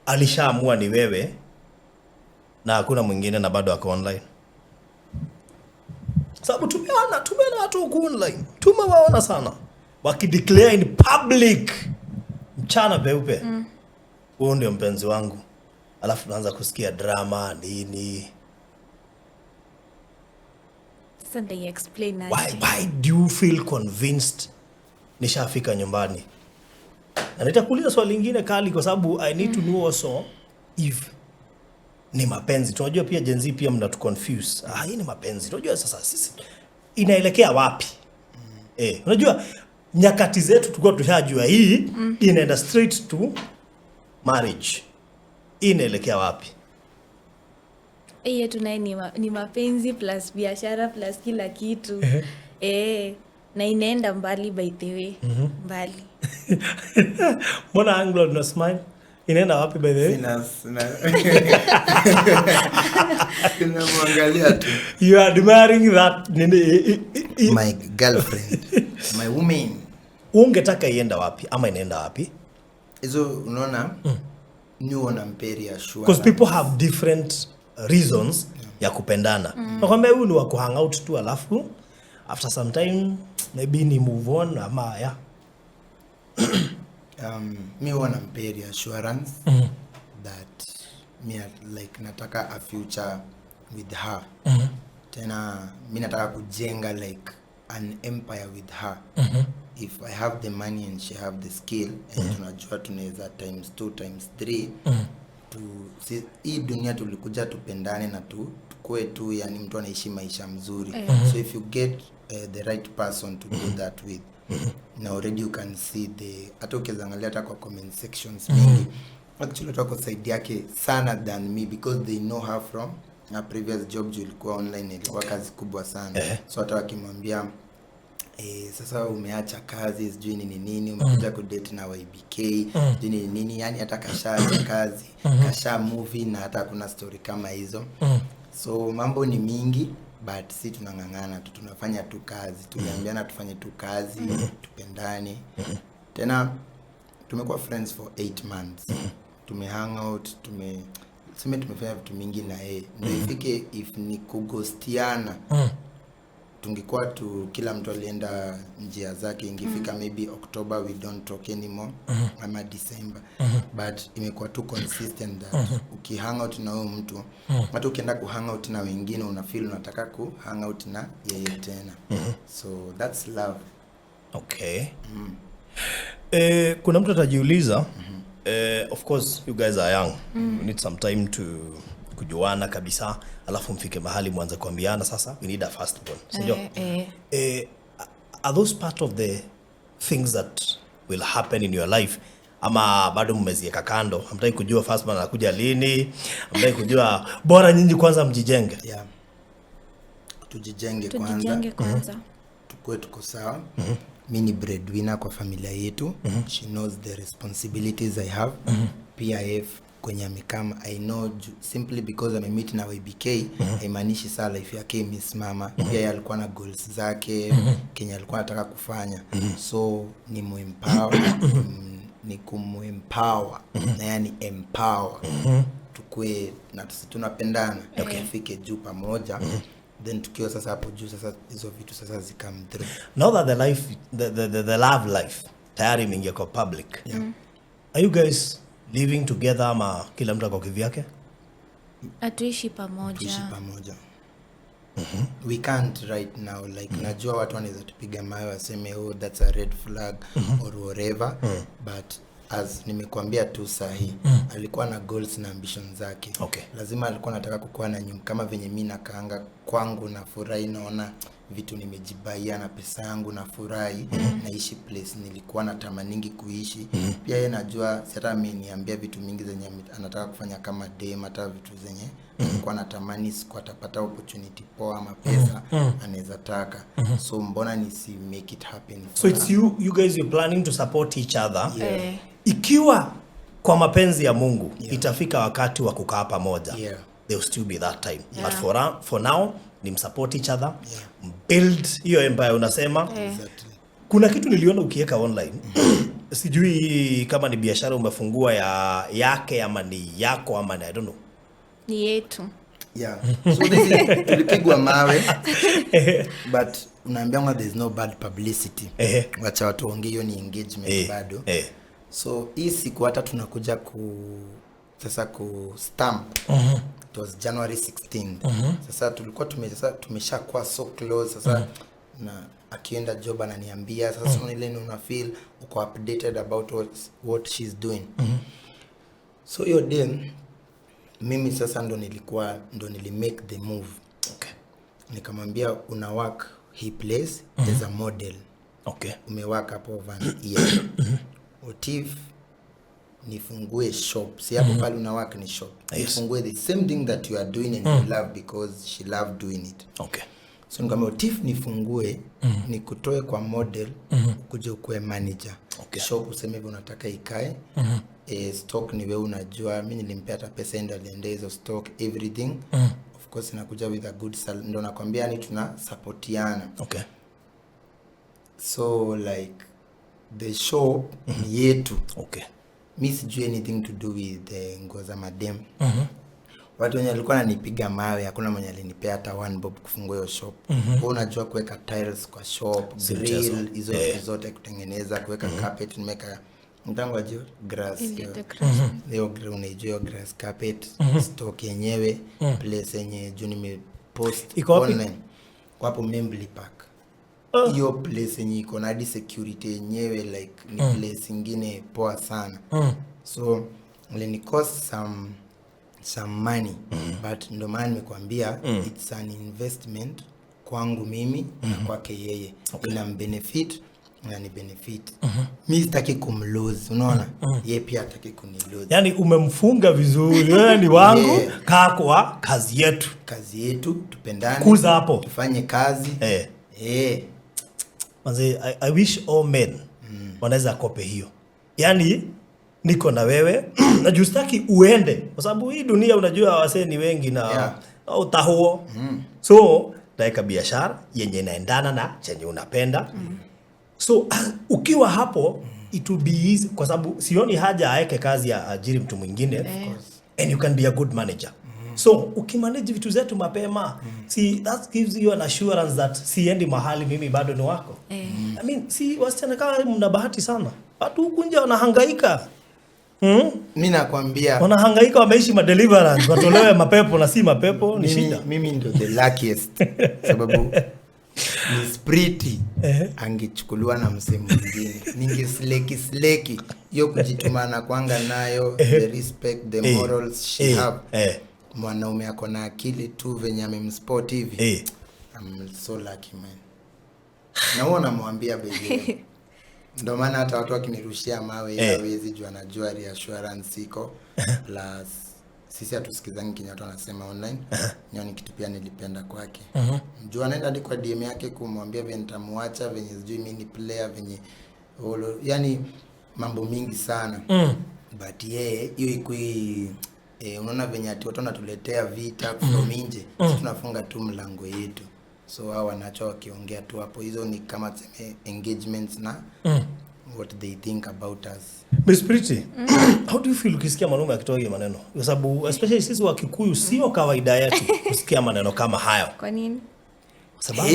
[SPEAKER 4] alishaamua ni wewe na hakuna mwingine na bado ako online? Sababu tumeona watu huku online. Tumewaona sana wakideclare in public mchana peupe. Huyo ndio mpenzi wangu. Alafu tunaanza kusikia drama nini.
[SPEAKER 3] Sasa ndio explain aje.
[SPEAKER 4] Why do you feel convinced nishafika nyumbani? Na nitakuuliza swali lingine kali kwa sababu I need to know also if ni mapenzi. Tunajua pia Gen Z pia mnatu confuse. Hii ni mapenzi. Tunajua sasa sisi inaelekea wapi? Unajua nyakati zetu tulikuwa tushajua hii inaenda straight to marriage. Hii inaelekea wapi?
[SPEAKER 3] Hii yetu naye ni mapenzi plus biashara plus kila kitu. Na inaenda mbali by the way. Mbali.
[SPEAKER 4] Mbona Anglo tuna smile? Inaenda wapi by the way?
[SPEAKER 2] Sina muangalia tu.
[SPEAKER 4] You are admiring that nini,
[SPEAKER 2] My girlfriend, my woman.
[SPEAKER 4] Ungetaka ienda wapi ama inaenda wapi?
[SPEAKER 2] Hizo unaona? Ni uona mperi ya sure.
[SPEAKER 4] Because people have different reasons ya kupendana. Nakwambia huyu ni wa kuhang out tu alafu after some time Maybe ni move on ama yeah.
[SPEAKER 2] Mi huwa nampea reassurance that mi like nataka a future with her. Tena mi nataka kujenga like an empire with her. If I have the money and she have the skill and tunajua tunaweza times two, times three, hii dunia tulikuja tupendane na tukue tu, yani mtu anaishi maisha mzuri. So if you get the right person to do that with, na already you can see the, hata ukiangalia hata kwa comment sections mingi, actually watu wako side yake sana than me, because they know her from her previous job, juu ilikuwa online, ilikuwa kazi kubwa sana. So hata wakimwambia, sasa umeacha kazi, sijui nini nini, umekuja kudate na YBK, sijui nini nini, yani hata kashaacha kazi, kasha movie, na hata hakuna story kama hizo. So mambo ni mingi, but si tunang'ang'ana tu, tunafanya tu kazi, tuliambiana tufanye tu kazi, tupendane. Tena tumekuwa friends for 8 months, tumehang out, tumefanya vitu mingi na yeye, ndio ifike if ni kugostiana, tungekuwa tu kila mtu alienda njia zake, ingefika maybe October we don't talk anymore, ama December. But imekuwa tu consistent that ukihang out na huyo mtu, hata ukienda kuhang out na wengine, una feel unataka ku hang out na yeye tena. So that's love.
[SPEAKER 4] Okay. Kuna mtu atajiuliza, of course you guys are young. You need some time to kujuana kabisa, alafu mfike mahali mwanze kuambiana sasa we need a firstborn, si ndio?
[SPEAKER 3] Eh, eh.
[SPEAKER 4] Are those part of the things that will happen in your life, ama bado mmezieka kando, hamtaki kujua firstborn anakuja lini, hamtaki kujua, bora nyinyi kwanza mjijenge?
[SPEAKER 2] Yeah, tujijenge kwanza.
[SPEAKER 3] Tujijenge kwanza.
[SPEAKER 2] Tukue tuko sawa. Mi ni breadwinner kwa familia yetu. She knows the responsibilities I have. Pia kwenye amekama, I know simply because amemeet na YBK haimaanishi saa life yake imesimama. Pia yeye alikuwa na goals zake, kenye alikuwa anataka kufanya. So ni muempower, ni kumuempower na yani empower, tukue na tunapendana, tufike juu pamoja. Then tukiwa sasa hapo juu, sasa hizo vitu sasa zikam through.
[SPEAKER 4] Now that the life the love life tayari imeingia kwa public, are you guys living together ama kila mtu ako kivyake?
[SPEAKER 3] Hatuishi pamoja.
[SPEAKER 2] Tuishi pamoja, we can't right now. Like, najua watu wanaweza tupiga mawe waseme, "Oh, that's a red flag," or whatever, but as nimekuambia tu sahi, alikuwa na goals na ambition zake. Lazima alikuwa anataka kukuwa na nyumba kama venye mi nakaanga kwangu na furahi, naona vitu nimejibaia na pesa yangu na furahi, naishi place nilikuwa natamaningi kuishi. Pia yeye najua, si hata ameniambia vitu mingi zenye anataka kufanya kama dem, hata vitu zenye alikuwa anatamani siku atapata opportunity poa ama pesa anaweza taka. So mbona nisi make it happen
[SPEAKER 4] So
[SPEAKER 2] for
[SPEAKER 4] it's
[SPEAKER 2] her?
[SPEAKER 4] you guys, you're planning to support each other.
[SPEAKER 3] Eh.
[SPEAKER 4] Ikiwa kwa mapenzi ya Mungu itafika wakati wa kukaa pamoja, there will still be that time, but for now ni msupport each other, build hiyo empire unasema.
[SPEAKER 2] Exactly.
[SPEAKER 4] Kuna kitu niliona ukiweka online, sijui kama ni biashara umefungua ya yake ama ni yako ama ni, I don't know.
[SPEAKER 3] Ni yetu.
[SPEAKER 2] Yeah, so this is, tulipigwa mawe, but unaambianga there is no bad publicity. Wacha watu waongee, hiyo ni engagement bado. So hii siku hata tunakuja ku sasa ku stamp, it was January 16. Sasa tulikuwa sasa tumeshakuwa so close sasa, na akienda job ananiambia. Sasa mm ile una feel uko updated about what she's doing. So hiyo day mimi sasa ndo nilikuwa, ndo nili make the move. Nikamwambia, "Una work hii place as a model, umework hapo over an year. What if nifungue shop? Si hapo pale una work ni shop? Nifungue the same thing that you are doing and you love," because she loved doing it. So nikamwambia, "What if nifungue, nikutoe kwa model, ukuje ukuwe manager? Shop useme hivi unataka ikae, stock ni wewe unajua." Mi nilimpea hata pesa, ndo aliendea hizo stock, everything. Of course inakuja with a good ndo nakwambia ni tuna supportiana. So like the shop ni yetu. Mi sijui anything to do with nguo za madem. Watu wenye walikuwa wananipiga mawe, hakuna mwenye alinipea hata one bob kufungua hiyo shop. Wewe unajua kuweka tiles kwa shop,
[SPEAKER 4] Si mchezo.
[SPEAKER 2] grill, hizo vitu zote kutengeneza, kuweka carpet, nimeweka mtango ajio grass
[SPEAKER 3] Ndio,
[SPEAKER 2] hiyo.
[SPEAKER 3] the grass.
[SPEAKER 2] Hiyo unaijua hiyo grass carpet, stock yenyewe, place yenye juu nimepost
[SPEAKER 4] Iko wapi?
[SPEAKER 2] online. Kwa hapo Membley Park. Hiyo place yenye iko na hadi security yenyewe, like ni place ingine poa sana. So ilinicost some money, but ndo maana nimekuambia it's an investment kwangu mimi na kwake yeye. Ina benefit na ni benefit. Mi sitaki kumlose, unaona? Ye pia hataki kunilose.
[SPEAKER 4] Yaani umemfunga vizuri, wewe ni wangu,
[SPEAKER 2] Yeah.
[SPEAKER 4] kaa kwa kazi yetu.
[SPEAKER 2] Kazi yetu, tupendane,
[SPEAKER 4] Kuza hapo.
[SPEAKER 2] tufanye kazi.
[SPEAKER 4] Manze, I wish all men wanaweza kope hiyo. Yaani niko na wewe na juu sitaki uende kwa sababu hii dunia unajua wasee ni wengi na utahuo. So naweka biashara yenye inaendana na chenye unapenda. So ukiwa hapo it will be easy kwa sababu sioni haja aeke kazi ya ajiri mtu mwingine. And you can be a good manager. So ukimanage vitu zetu mapema, see that gives you an assurance that siendi mahali, mimi bado ni wako. I mean, si wasichana kama mna bahati sana. Watu huku nje wanahangaika.
[SPEAKER 2] Mi nakwambia,
[SPEAKER 4] Wanahangaika, wameishi ma deliverance, watolewe mapepo na si mapepo ni
[SPEAKER 2] mimi,
[SPEAKER 4] shida.
[SPEAKER 2] mimi ndo the luckiest sababu Miss Pretty angechukuliwa na msee mwingine, ningesleki sleki hiyo kujitumana kwanga nayo, the respect, the morals she have. Mwanaume ako na akili tu venye amemspot hivi. I'm so lucky, man. Na huo namwambia baby, ndo maana hata watu wakinirushia mawe hawezi, juu anajua reassurance iko. Plus sisi hatusikizangi kenye watu wanasema online. Hiyo ni kitu pia nilipenda kwake. Juu anaenda hadi kwa DM yake kumwambia venye nitamuacha, venye sijui mi ni player, venye yani mambo mingi sana. But yeye hiyo ikui, unaona venye ati watu wanatuletea vita from nje, sisi tunafunga tu mlango yetu. So hao wanacho wakiongea tu hapo, hizo ni kama tuseme engagements na what they think about us.
[SPEAKER 4] Miss Pretty, how do you feel ukisikia mwanaume akitoa hiyo maneno? Kwa sababu especially sisi wa Kikuyu sio kawaida yetu kusikia maneno kama hayo.
[SPEAKER 3] Kwa nini?
[SPEAKER 4] Kwa sababu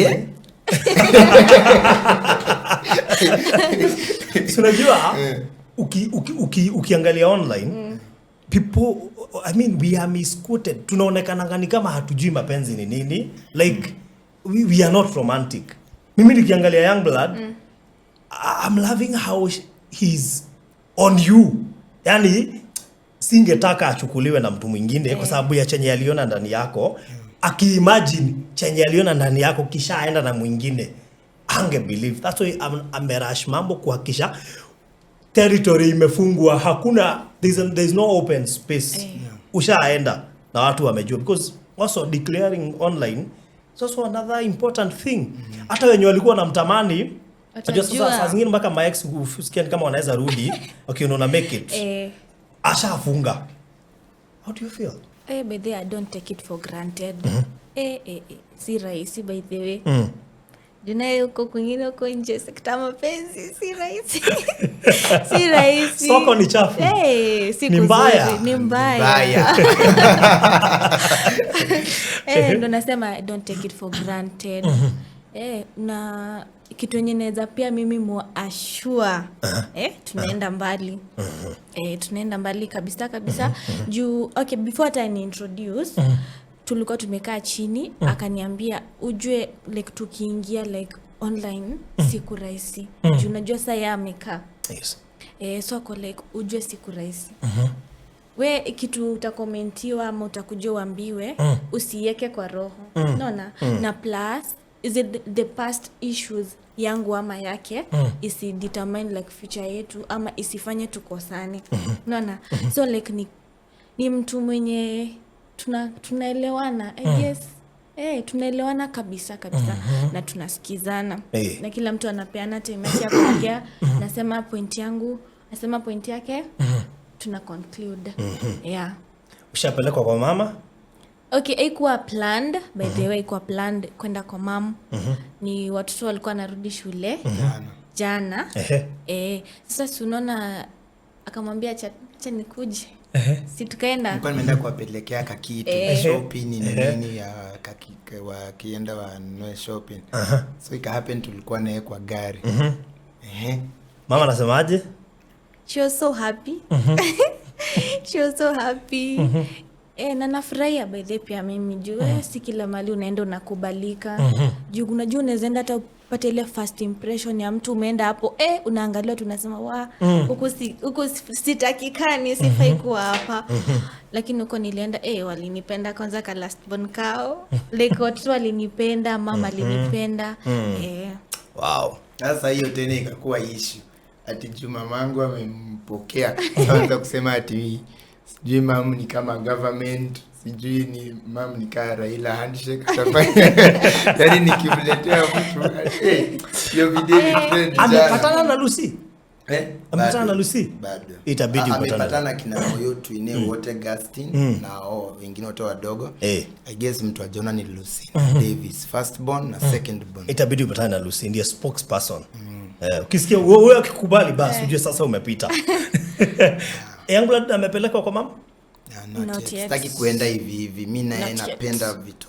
[SPEAKER 4] si unajua ukiangalia online, people, I mean, we are misquoted. Tunaonekana ni kama hatujui mapenzi ni nini, like we are not romantic. Mimi nikiangalia Young Blood, I'm loving how he's on you. Yani singetaka achukuliwe na mtu mwingine kwa sababu ya chenye aliona ndani yako. Akiimagine chenye aliona ndani yako kisha aenda na mwingine, ange believe. That's why amerush mambo kuhakikisha territory imefungwa, hakuna, there's no open space. Ushaenda na watu wamejua, because also declaring online is also another important thing. Hata wenye walikuwa wanamtamani. Unajua sasa
[SPEAKER 3] Watajua.
[SPEAKER 4] saa zingine mpaka maex husikia ni kama wanaweza rudi wakiona una make it. Ashafunga. How do you feel?
[SPEAKER 3] By the way, I don't take it for granted. Si rahisi, by the way. Junaye huko kwingine, huko nje sekta mapenzi si rahisi. Si rahisi.
[SPEAKER 4] Soko ni chafu.
[SPEAKER 3] Si
[SPEAKER 4] Ni
[SPEAKER 3] kuzuri,
[SPEAKER 4] mbaya.
[SPEAKER 3] Ni mbaya.
[SPEAKER 2] Mbaya.
[SPEAKER 3] Ndo nasema I don't take it for granted. Na kitu yenye naweza pia mimi muashua, tunaenda mbali. Tunaenda mbali kabisa kabisa. Juu okay, before hata ni introduce, tulikuwa tumekaa chini, akaniambia ujue like tukiingia like online siku rahisi. Juu unajua sasa yeye amekaa. So ako like ujue siku rahisi. We kitu utakomentiwa ama utakuja uambiwe, usiiweke kwa roho. Unaona? Na plus is it the past issues yangu ama yake isi determine like future yetu ama isifanye tukosane. Unaona? So like ni mtu mwenye tunaelewana, I guess. Tunaelewana kabisa kabisa na tunasikizana. Na kila mtu anapeana time yake ya kuongea. Nasema point yangu, nasema point yake, tuna conclude. Yeah.
[SPEAKER 4] Ushapelekwa kwa mama?
[SPEAKER 3] Okay, haikuwa planned, by the way, haikuwa planned kwenda kwa mam. Ni watoto walikuwa wanarudi shule
[SPEAKER 2] Jana.
[SPEAKER 3] Jana. Sasa si unaona akamwambia acha nikuje. Si tukaenda.
[SPEAKER 2] Nilikuwa nimeenda kuwapelekea kakitu shopping ni nini ya kaki, wakienda wanunue shopping. So ika happen tulikuwa naye kwa gari. Ehe.
[SPEAKER 4] Mama anasemaje?
[SPEAKER 3] She was so happy. She was so happy. Na nafurahia by the way pia mimi juu si kila mahali unaenda unakubalika. Juu unajua unaweza enda hata upate ile first impression ya mtu umeenda hapo, unaangalia tu unasema wa huku huku sitakikani, sifai kuwa hapa. Lakini huko nilienda, walinipenda kwanza ka last born kao. Like watu walinipenda, mama alinipenda.
[SPEAKER 4] Wow.
[SPEAKER 2] Sasa hiyo tena ikakuwa issue. Ati juu mamangu amempokea. Sasa kusema ati sijui mam ni kama government, sijui ni mam ni kama Raila handshake atafanya. Yaani nikimletea mtu, hiyo video ni trend jana.
[SPEAKER 4] Amepatana na Lucy? Amepatana
[SPEAKER 2] Bado.
[SPEAKER 4] na Lucy?
[SPEAKER 2] Bado.
[SPEAKER 4] Itabidi upatane.
[SPEAKER 2] Amepatana kina Moyo Twine wote Gastin na hao wengine wote wadogo. I guess mtu ajiona ni Lucy Davis, first born na second born.
[SPEAKER 4] Itabidi upatane na Lucy, ndiye spokesperson. Ukisikia wewe akikubali basi ujue sasa umepita. Youngblood amepelekwa kwa mama?
[SPEAKER 2] Yeah, not
[SPEAKER 3] Not
[SPEAKER 2] yet.
[SPEAKER 3] yet.
[SPEAKER 2] Sitaki kuenda hivi hivi. Mimi naye
[SPEAKER 3] Not yet.
[SPEAKER 2] napenda vitu.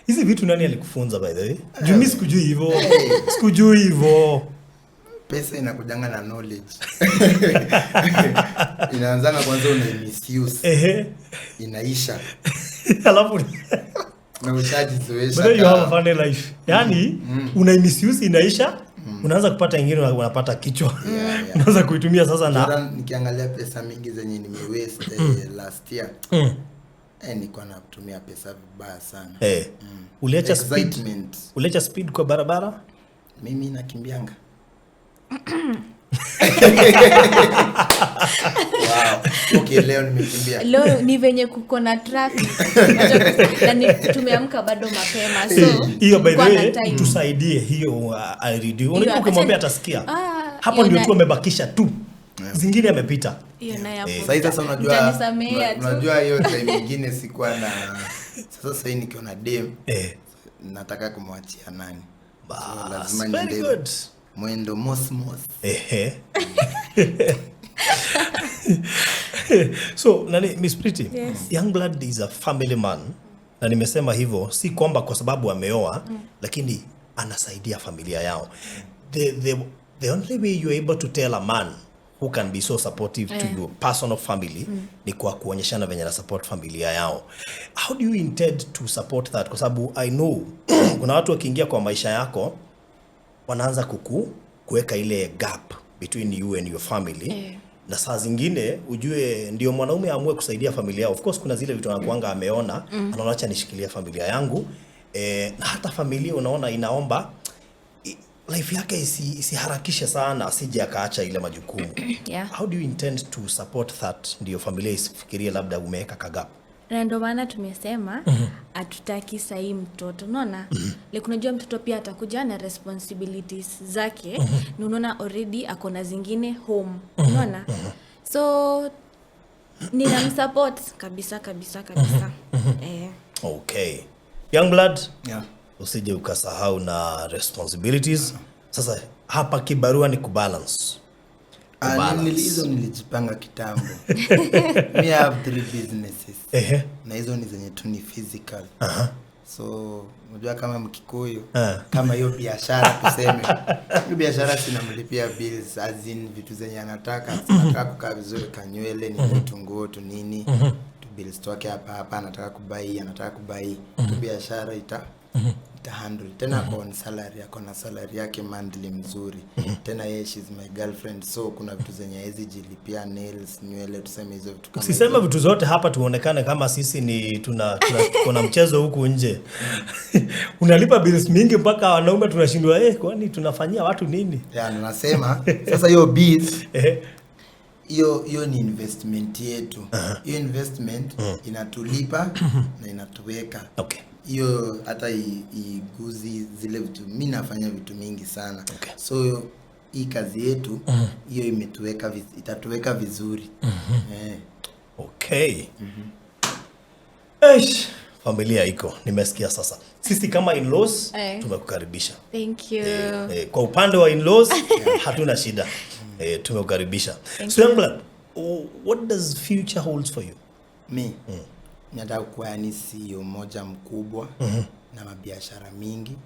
[SPEAKER 4] Hizi vitu nani alikufunza by the way? Juu mimi sikujui hivyo. Sikujui hivyo.
[SPEAKER 2] Pesa inakujanga na knowledge. Inaanzanga kwanza una misuse. Inaisha.
[SPEAKER 4] Alafu
[SPEAKER 2] Na ushajizoesha.
[SPEAKER 4] But then you have a funny life. Yaani una misuse inaisha, unaanza kupata ingine unapata kichwa.
[SPEAKER 2] Yeah.
[SPEAKER 4] Unaanza kuitumia sasa na
[SPEAKER 2] Jordan, nikiangalia pesa mingi zenye nimewaste last year. Nilikuwa natumia pesa vibaya sana.
[SPEAKER 4] Uliacha speed.
[SPEAKER 2] Excitement.
[SPEAKER 4] Uliacha speed kwa barabara?
[SPEAKER 2] Mimi nakimbianga. Wow. Okay, leo nimekimbia.
[SPEAKER 3] Leo ni venye kuko na traffic. Na ni tumeamka bado mapema. So
[SPEAKER 4] hiyo by the
[SPEAKER 3] tulikuwa na
[SPEAKER 4] way
[SPEAKER 3] time.
[SPEAKER 4] tusaidie hiyo irudi. Unajua
[SPEAKER 3] Hiyo,
[SPEAKER 4] ukimwambia
[SPEAKER 3] acha-
[SPEAKER 4] atasikia.
[SPEAKER 3] Hapo
[SPEAKER 4] Hiyo ndio tu amebakisha tu. Zingine amepita.
[SPEAKER 3] Hiyo nayo hapo.
[SPEAKER 2] Sasa sasa unajua
[SPEAKER 3] Mtanisamehea tu.
[SPEAKER 2] unajua hiyo time nyingine sikuwa na sasa sasa nikiona dem nataka kumwachia nani. So lazima
[SPEAKER 4] Very
[SPEAKER 2] niende
[SPEAKER 4] good.
[SPEAKER 2] Mwendo mosmos.
[SPEAKER 4] So nani Miss Pretty?
[SPEAKER 3] Yes.
[SPEAKER 4] Youngblood is a family man. Na nimesema hivyo si kwamba kwa sababu ameoa, lakini anasaidia familia yao. The only way you're able to tell a man who can be so supportive to your personal family ni kwa kuonyeshana venye na support familia yao. How do you intend to support that? Kwa sababu I know kuna watu wakiingia kwa maisha yako wanaanza kuweka ile gap between you and your family. Na saa zingine ujue ndio mwanaume aamue kusaidia familia. Of course kuna zile vitu anakuanga ameona, anaona acha nishikilie familia yangu. Na hata familia unaona inaomba life yake isiharakishe sana, asije akaacha ile majukumu. How do you intend to support that ndio familia isifikirie labda umeweka kagap?
[SPEAKER 3] Na ndio maana tumesema hatutaki sahi mtoto, unaona? Like unajua mtoto pia atakuja na responsibilities zake, na unaona already ako na zingine home, unaona? So ninamsupport kabisa kabisa kabisa.
[SPEAKER 4] Okay. Youngblood,
[SPEAKER 2] Yeah.
[SPEAKER 4] usije ukasahau na responsibilities. Sasa hapa kibarua ni kubalance. Kubalance.
[SPEAKER 2] Hizo nilijipanga kitambo. Me have 3 businesses. Na hizo ni zenye tu ni physical. So unajua kama Mkikuyu, kama hiyo biashara tuseme. Hiyo biashara sinamlipia bills as in vitu zenye anataka. Anataka kukaa vizuri, kanywele, ni vitu nguo tu nini. Tu bills toke hapa hapa, anataka kubai, anataka kubai. Tu biashara ita handle. Tena ako on salary, ako na salary yake monthly mzuri. Tena yeye she's my girlfriend, so kuna vitu zenye haezi jilipia, nails, nywele, tuseme hizo vitu kama
[SPEAKER 4] Usiseme
[SPEAKER 2] hizo.
[SPEAKER 4] vitu zote hapa tuonekane kama sisi ni tuna mchezo huku nje. Unalipa bills mingi mpaka wanaume tunashindwa, kwani tunafanyia watu nini?
[SPEAKER 2] Yeah, nasema sasa hiyo bills hiyo ni investment yetu. Hiyo investment inatulipa na inatuweka. Hiyo hata iguzi zile vitu. Mimi nafanya vitu mingi sana. So hii kazi yetu hiyo imetuweka itatuweka vizuri.
[SPEAKER 4] Okay. Eish, familia iko, nimesikia sasa. Sisi kama in-laws tumekukaribisha.
[SPEAKER 3] Thank you.
[SPEAKER 4] Kwa upande wa in-laws hatuna shida. Tumekukaribisha.
[SPEAKER 3] Thank
[SPEAKER 4] So
[SPEAKER 3] you.
[SPEAKER 4] Youngblood, What does future holds for you?
[SPEAKER 2] Mi nataka kuwa yani CEO moja mkubwa na mabiashara mingi.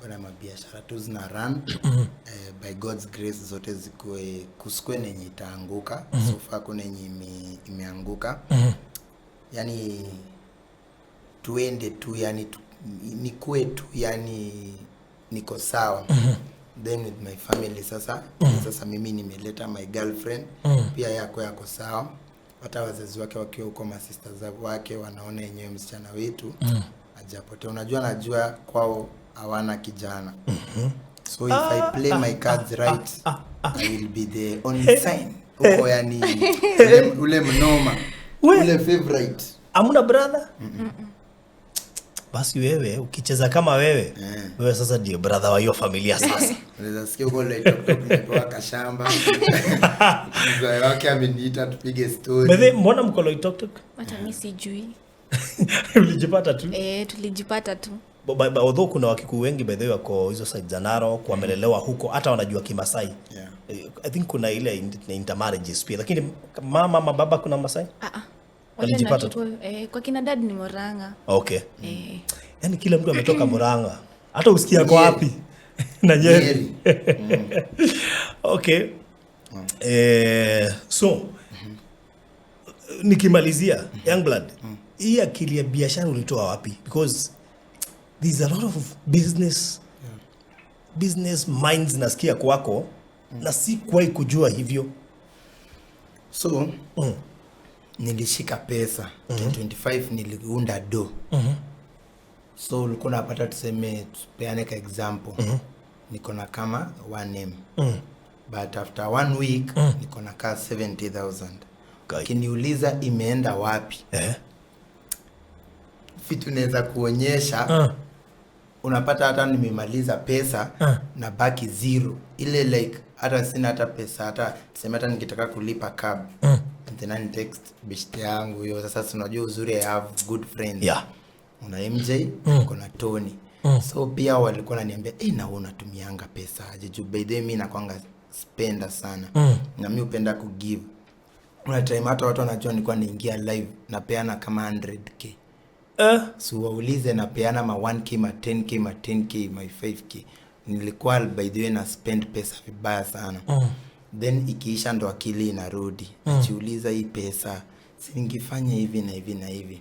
[SPEAKER 2] Kuna mabiashara tu zina run, by God's grace zote zikuwe, kusikue nenye itaanguka. So far kuna yenye imeanguka. Yani tuende tu, yani nikue tu, yani niko sawa. Then with my family sasa, sasa mimi nimeleta my girlfriend, pia yako sawa. Hata wazazi wake wakiwa huko, masista wake wanaona yenyewe msichana wetu hajapotea. Unajua, najua kwao hawana kijana. So if I play my cards right, I will be the only sign huko, yani ule mnoma, ule favorite.
[SPEAKER 4] Hamuna brother? Basi wewe ukicheza kama wewe, wewe sasa ndio brother wa hiyo familia sasa.
[SPEAKER 2] Unaweza sikia huko Loitoktok nimepewa kashamba. Mzee wake ameniita tupige story.
[SPEAKER 4] By the, mbona mko Loitoktok?
[SPEAKER 3] Hata mi sijui.
[SPEAKER 4] Ulijipata tu?
[SPEAKER 3] Tulijipata tu.
[SPEAKER 4] Although kuna Wakikuyu wengi by the way wako hizo side za Narok, wamelelewa huko, hata wanajua Kimasai. I think kuna ile intermarriages pia, lakini mama mababa kuna Masai? Walijipata tu.
[SPEAKER 3] Kwa kina dad ni Murang'a.
[SPEAKER 4] Okay. Yaani kila mtu ametoka Murang'a. Hata usikia kwa wapi? Na Nyeri. Okay. So nikimalizia Youngblood, hii akili ya biashara ulitoa wapi? Because there's a lot of business minds nasikia kwako, na sikuwahi kujua hivyo.
[SPEAKER 2] So nilishika pesa 2025, niliunda do. So ulikuwa unapata, tuseme tupeane ka example, niko na kama 1M, but after one week niko na ka 70,000. Ukiniuliza imeenda wapi, vitu naweza kuonyesha. Unapata hata nimemaliza pesa na baki zero, ile like hata sina hata pesa, hata tuseme hata nikitaka kulipa cab, and then I text beshte yangu hiyo. Sasa si unajua uzuri I have good friends. Una MJ, kuna Tony. So pia walikuwa wananiambia, na wewe unatumianga pesa aje? Juu by the way mimi nakwanga spender sana. Na mimi hupenda kugive. Kuna time hata watu wanajua nilikuwa naingia live napeana kama 100k. So waulize napeana ma 1k, ma 10k, ma 10k, ma 5k. Nilikuwa by the way na spend pesa vibaya sana. Then ikiisha ndo akili inarudi. Najiuliza hii pesa si ningefanya hivi na hivi na hivi.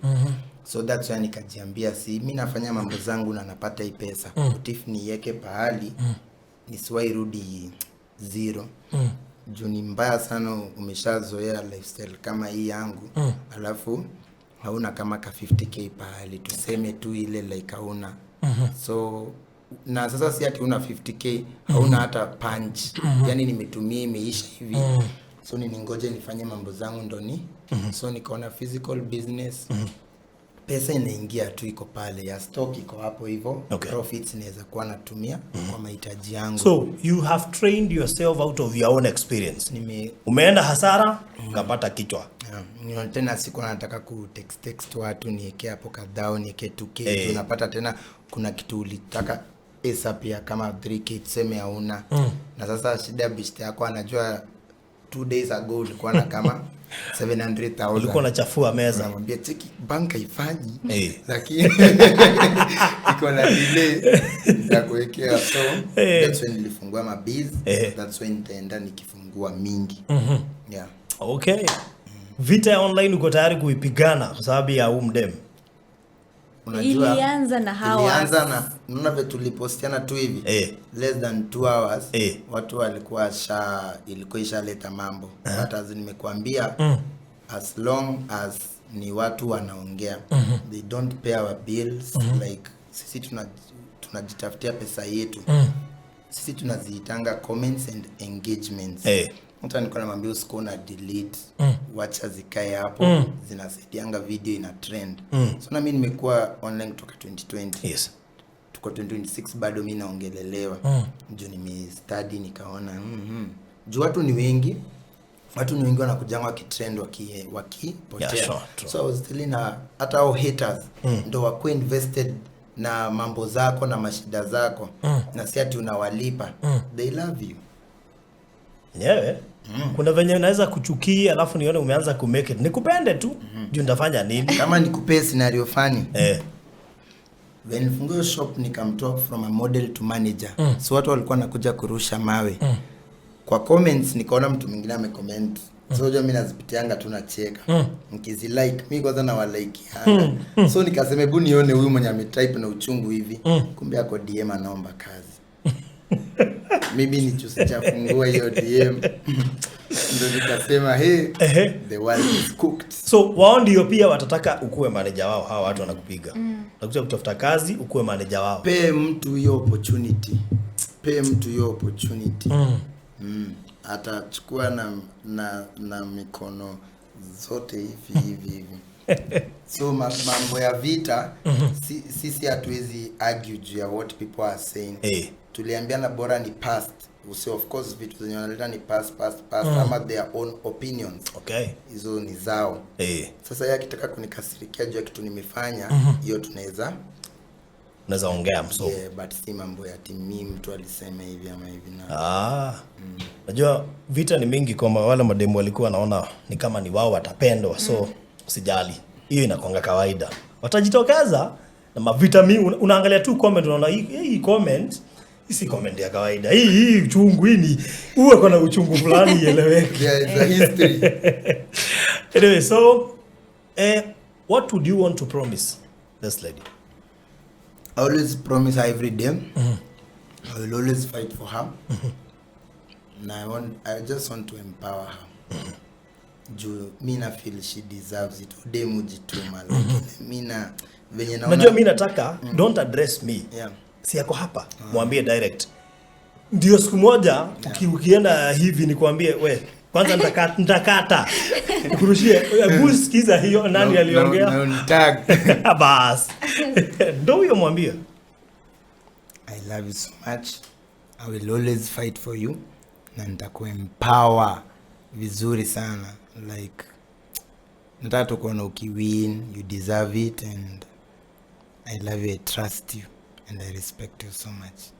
[SPEAKER 2] So that's why nikajiambia si mimi nafanya mambo zangu na napata hii pesa. What if niweke pahali nisiwahi rudi zero. Juu ni mbaya sana umeshazoea lifestyle kama hii yangu, alafu hauna kama ka 50k pahali, tuseme tu ile like hauna. So na sasa si ati una 50k, hauna hata punch. Yani nimetumia imeisha hivi. So ningoje nifanye mambo zangu ndo ni. So nikaona physical business, pesa inaingia tu, iko pale ya stock iko hapo hivyo. Profits naweza kuwa natumia kwa mahitaji yangu.
[SPEAKER 4] So you have trained yourself out of your own experience. Umeenda hasara, ukapata kichwa.
[SPEAKER 2] Yeah. Tena sikuwa nataka ku text watu niweke hapo kadhaa, niweke 2k. Unapata tena kuna kitu ulitaka ASAP ya kama 3k tuseme hauna. Na sasa shida bishte yako anajua 2 days ago ulikuwa na kama 700,000.
[SPEAKER 4] Ulikuwa unachafua meza.
[SPEAKER 2] Unamwambia cheki bank haifanyi, lakini iko na delay ya kuwekea. So that's when nilifungua mabiz. That's when nitaenda nikifungua mingi. Yeah.
[SPEAKER 4] Okay. Vita ya online uko tayari kuipigana kwa sababu ya huu mdem?
[SPEAKER 2] Unajua,
[SPEAKER 3] ilianza na hawa.
[SPEAKER 2] Ilianza na unaona vile tulipostiana tu hivi. Less than 2 hours watu walikuwa ilikuwa ishaleta mambo. But as nimekuambia, as long as ni watu wanaongea, they don't pay our bills. Like sisi tunajitafutia pesa yetu. Sisi tunaziitanga comments and engagements. Mtu alikuwa anamwambia usikuwa una delete, wacha zikae hapo, zinasaidianga video ina trend. So na mimi nimekuwa online kutoka 2020. Tuko 2026 bado mimi naongelelewa. Juu nimestudy nikaona, Juu watu ni wengi. Watu ni wengi wanakujanga wakitrend, wakipotea.
[SPEAKER 4] Yeah, sure, true.
[SPEAKER 2] So I was telling her, hata hao haters ndo wakuwe invested na mambo zako na mashida zako. Na si ati unawalipa. They love you.
[SPEAKER 4] Yenyewe. Kuna venye naweza kuchukia alafu nione umeanza ku make it. Nikupende tu. Juu nitafanya nini?
[SPEAKER 2] Kama nikupee scenario funny. When nilifungue shop nikamtoa from a model to manager. So watu walikuwa nakuja kurusha mawe. Kwa comments nikaona mtu mwingine amecomment. So unajua mimi nazipitianga tu nacheka. Nikizilike mimi kwanza na walike yanga. So nikasema hebu nione huyu mwenye ametype na uchungu hivi. Kumbe ako DM anaomba kazi. Mimi ni chafungua hiyo DM. Ndio nikasema hey, the world is cooked.
[SPEAKER 4] So wao ndio pia watataka ukuwe manager wao, hawa watu wanakupiga. Wanakuja kutafuta kazi, ukuwe manager wao.
[SPEAKER 2] Pay mtu hiyo opportunity. Pay mtu hiyo opportunity. Atachukua na mikono zote hivi hivi hivi. So mambo ya vita, sisi hatuwezi argue juu ya what people are saying. Tuliambiana bora ni past. So of course vitu zenye wanaleta ni past ama their own opinions.
[SPEAKER 4] Okay.
[SPEAKER 2] Hizo ni zao. Sasa yeye akitaka kunikasirikia juu ya kitu nimefanya, hiyo tunaweza
[SPEAKER 4] ongea mso.
[SPEAKER 2] Yeah, but si mambo ya timu mtu alisema hivi ama hivi na.
[SPEAKER 4] Najua vita ni mingi kwamba wale mademu walikuwa naona ni kama ni wao watapendwa, so usijali. Hiyo inakuanga kawaida. Watajitokeza na mavita mingi. Unaangalia tu comment unaona hii comment si comment ya kawaida. Hii uchungu hii ni uwe kuna uchungu fulani ieleweke.
[SPEAKER 2] Yeah, it's a history.
[SPEAKER 4] Anyway, so what would you want to promise this lady?
[SPEAKER 2] I always promise her every day. I will always fight for her. And I just want to empower her. Juu mi na feel she deserves it. Demu jituma like mi na venye naona.
[SPEAKER 4] Unajua mi nataka don't address me.
[SPEAKER 2] Yeah.
[SPEAKER 4] Si yako hapa, mwambie direct. Ndio siku moja ukienda hivi nikwambie we kwanza nitakata. Nikurushie, hebu sikiza hiyo nani aliongea.
[SPEAKER 2] No, tag.
[SPEAKER 4] Bas. Ndio huyo mwambie.
[SPEAKER 2] I love you so much. I will always fight for you. Na nitakuempower vizuri sana. Like nataka tu kuona ukiwin, you deserve it and I love you, I trust you. And I respect you so much.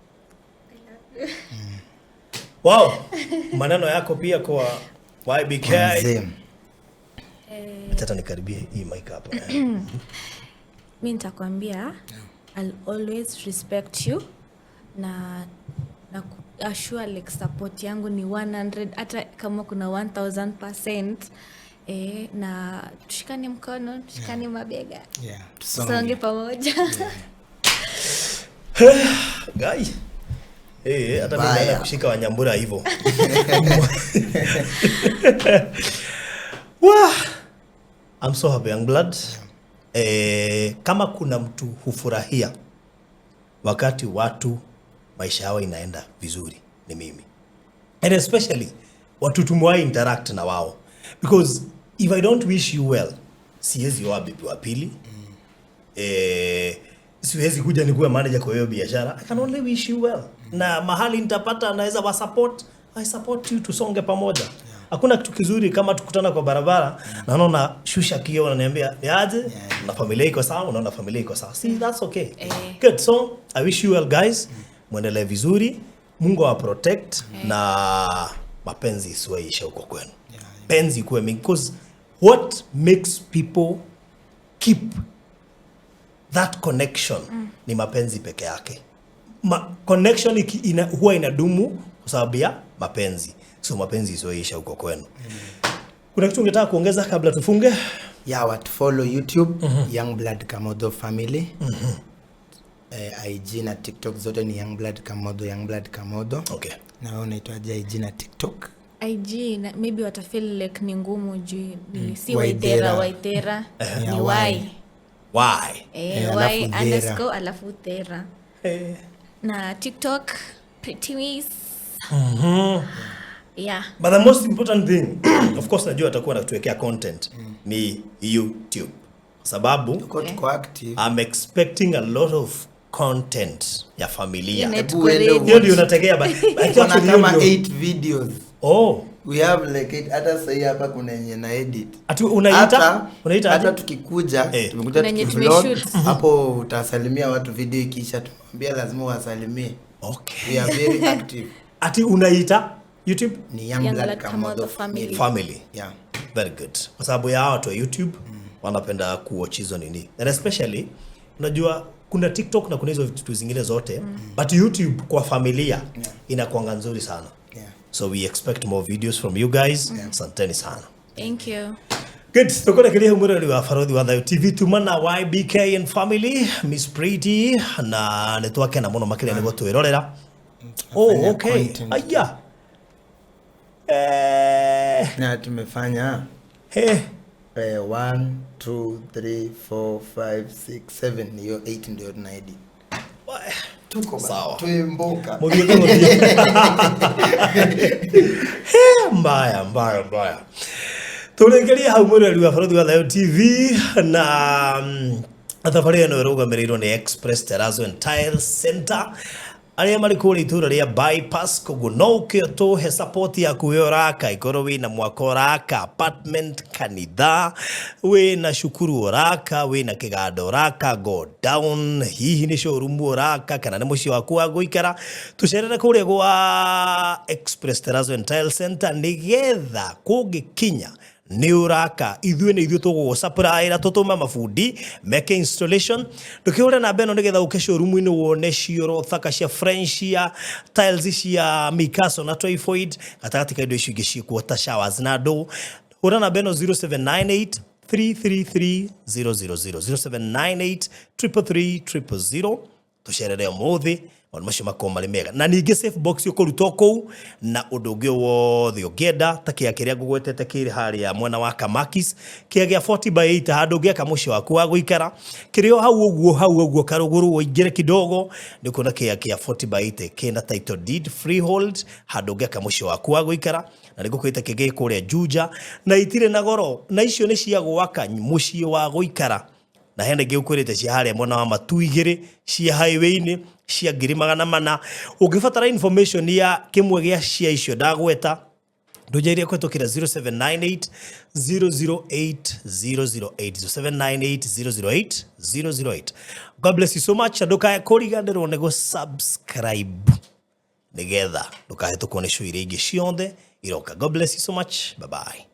[SPEAKER 3] I love you.
[SPEAKER 4] Wow. Maneno yako pia kwa YBK. Acha nikaribie hii mic hapa.
[SPEAKER 3] Mimi nitakwambia I'll always respect you na assure like support yangu ni 100 hata kama kuna 1000% na tushikane mkono, tushikane mabega.
[SPEAKER 2] Yeah,
[SPEAKER 3] tusonge pamoja.
[SPEAKER 4] Guy. Hata mimi naenda kushika Wanyambura hivyo. Wah! I'm so happy, I'm glad. Kama kuna mtu hufurahia wakati watu maisha yao inaenda vizuri ni mimi. And especially watu tumewahi interact na wao. Because if I don't wish you well, siwezi oa bibi wa pili. Siwezi kuja nikuwe manager kwa hiyo biashara. I can only wish you well. Na mahali nitapata naweza wa support, I support you, tusonge pamoja. Hakuna kitu kizuri kama tukutana kwa barabara na naona shusha kioo unaniambia ni aje na familia iko sawa, unaona familia iko sawa. See, that's okay. Good. So I wish you well guys. Muendelee vizuri. Mungu awa protect na mapenzi isiwaishe huko kwenu. Penzi kuwe mingi, because what makes people keep that connection ni mapenzi peke yake. Connection huwa inadumu kwa sababu ya mapenzi. So mapenzi isiyoisha huko kwenu. Kuna kitu ungetaka kuongeza kabla tufunge?
[SPEAKER 2] Yeah, what follow YouTube, Youngblood Kamotho Family. IG na TikTok zote ni Youngblood Kamotho, Youngblood Kamotho.
[SPEAKER 4] Okay.
[SPEAKER 2] Na wewe unaitwaje IG na TikTok?
[SPEAKER 3] IG na maybe watafeel like ni ngumu juu ni si Waithera ni Y.
[SPEAKER 4] Y.
[SPEAKER 3] Y underscore alafu Thera. Na TikTok Pretty Miss. Yeah.
[SPEAKER 4] But the most important thing, of course najua atakuwa anatuwekea content ni YouTube. Sababu
[SPEAKER 2] tuko active.
[SPEAKER 4] I'm expecting a lot of content ya familia.
[SPEAKER 2] Hiyo
[SPEAKER 4] ndio unategea but
[SPEAKER 2] actually kama 8 videos.
[SPEAKER 4] Oh,
[SPEAKER 2] we have like 8. Hata sasa hapa kuna yenye na edit.
[SPEAKER 4] Ati unaita? Unaita
[SPEAKER 2] hata tukikuja, tumekuja tukivlog hapo utasalimia watu video ikiisha tumwambia lazima wasalimie.
[SPEAKER 4] Okay.
[SPEAKER 2] We are very active.
[SPEAKER 4] Ati unaita YouTube.
[SPEAKER 2] Ni Young
[SPEAKER 3] Young
[SPEAKER 2] Blood
[SPEAKER 3] Blood
[SPEAKER 2] Kamotho
[SPEAKER 3] Kamotho Family.
[SPEAKER 4] Family.
[SPEAKER 2] Yeah.
[SPEAKER 4] Very good, kwa sababu ya watu wa YouTube wanapenda kuwatch hizo nini, and especially unajua kuna TikTok na kuna hizo vitu zingine zote, but YouTube kwa familia inakuanga nzuri sana. So we expect more videos from you guys. Asanteni sana.
[SPEAKER 3] Thank you.
[SPEAKER 4] Good, tukorekeria mwirori wa Barothi wa Thayo TV tuma na YBK and family, Miss Pretty, na nĩ twakena mũno makĩria nĩ gũtwĩrorera. Oh,
[SPEAKER 2] Tunafanya
[SPEAKER 4] okay.
[SPEAKER 2] content.
[SPEAKER 4] Aya.
[SPEAKER 2] Na tumefanya 1 2 3 4 5 6 7, hiyo 8 ndio tunaedit. Tuko bana.
[SPEAKER 4] Sawa.
[SPEAKER 2] Tuimbuka.
[SPEAKER 4] Mũthiĩte gũthiĩ. He, mbaya mbaya mbaya. Tũrĩkĩrie hau mwĩroreri wa Barothi wa Thayo TV na thabarĩ ĩno ĩrũgamĩrĩirwo nĩ Express Terrazzo and Tile Center arĩa marĩ kũrĩa itũũra rĩa bypass. Koguo no ũkĩo tũhe support yaku we ũraka, ikorwo wĩna mwako ũraka apartment, kanitha, wĩna cukuru ũraka, wĩna kĩganda ũraka, go down, hihi nĩ showroom ũraka kana nĩ mũciĩ waku wa gũikara, tũcerere kũrĩa gwa Express Terrazzo and Tile Center nĩgetha kũngĩkinya nĩ ũraka ithuĩ nĩ ithuĩ tũgũgũsupplyĩra, tũtũme mabundi meke installation. Ndũkĩhũre namba ĩno nĩgetha ũke showroom-inĩ wone cioro thaka cia French, cia tiles, cia Mikaso na Typhoid, gatagatĩ ka indo icio ingĩ ciĩkuo ta showers na ndũ. Hũra namba ĩno 0798 333 000, 0798 333 000. Tũcerere ũmũthĩ, maũndũ macio makorwo marĩ mega. Na ningĩ safe box ũkũruta kũu na ũndũ ũngĩ wothe ũngĩenda ta kĩa kĩrĩa ngũgwetete kĩrĩ harĩa mwena wa Kamakis, kĩa gĩa 40 by 8, handũ ũngĩaka mũciĩ waku wa gũikara, kĩrĩ o hau ũguo, hau ũguo karũgũrũ ũingĩre kidogo nĩ ũkuona kĩa kĩa 40 by 8 kĩna title deed freehold, handũ ũngĩaka mũciĩ waku wa gũikara. Na nĩ ngũkwĩte kĩngĩ kũrĩa Juja na itirĩ na goro, na icio nĩ cia gwaka mũciĩ wa gũikara. Na hena ingĩ ũkwĩrĩte cia harĩa mwena wa Matu igĩrĩ cia highway-inĩ cia 400,000. Ũngĩbatara information ya kĩmwe gĩa cia icio ndagweta, ndũnjairie kũhetũkĩra 0798 008 008, 0798 008 008. God bless you so much. Ndũkae kũriganĩrwo nĩ gũ-subscribe nĩgetha ndũkahĩtũkwo nĩ show iria ingĩ ciothe iroka. God bless you so much. Bye bye.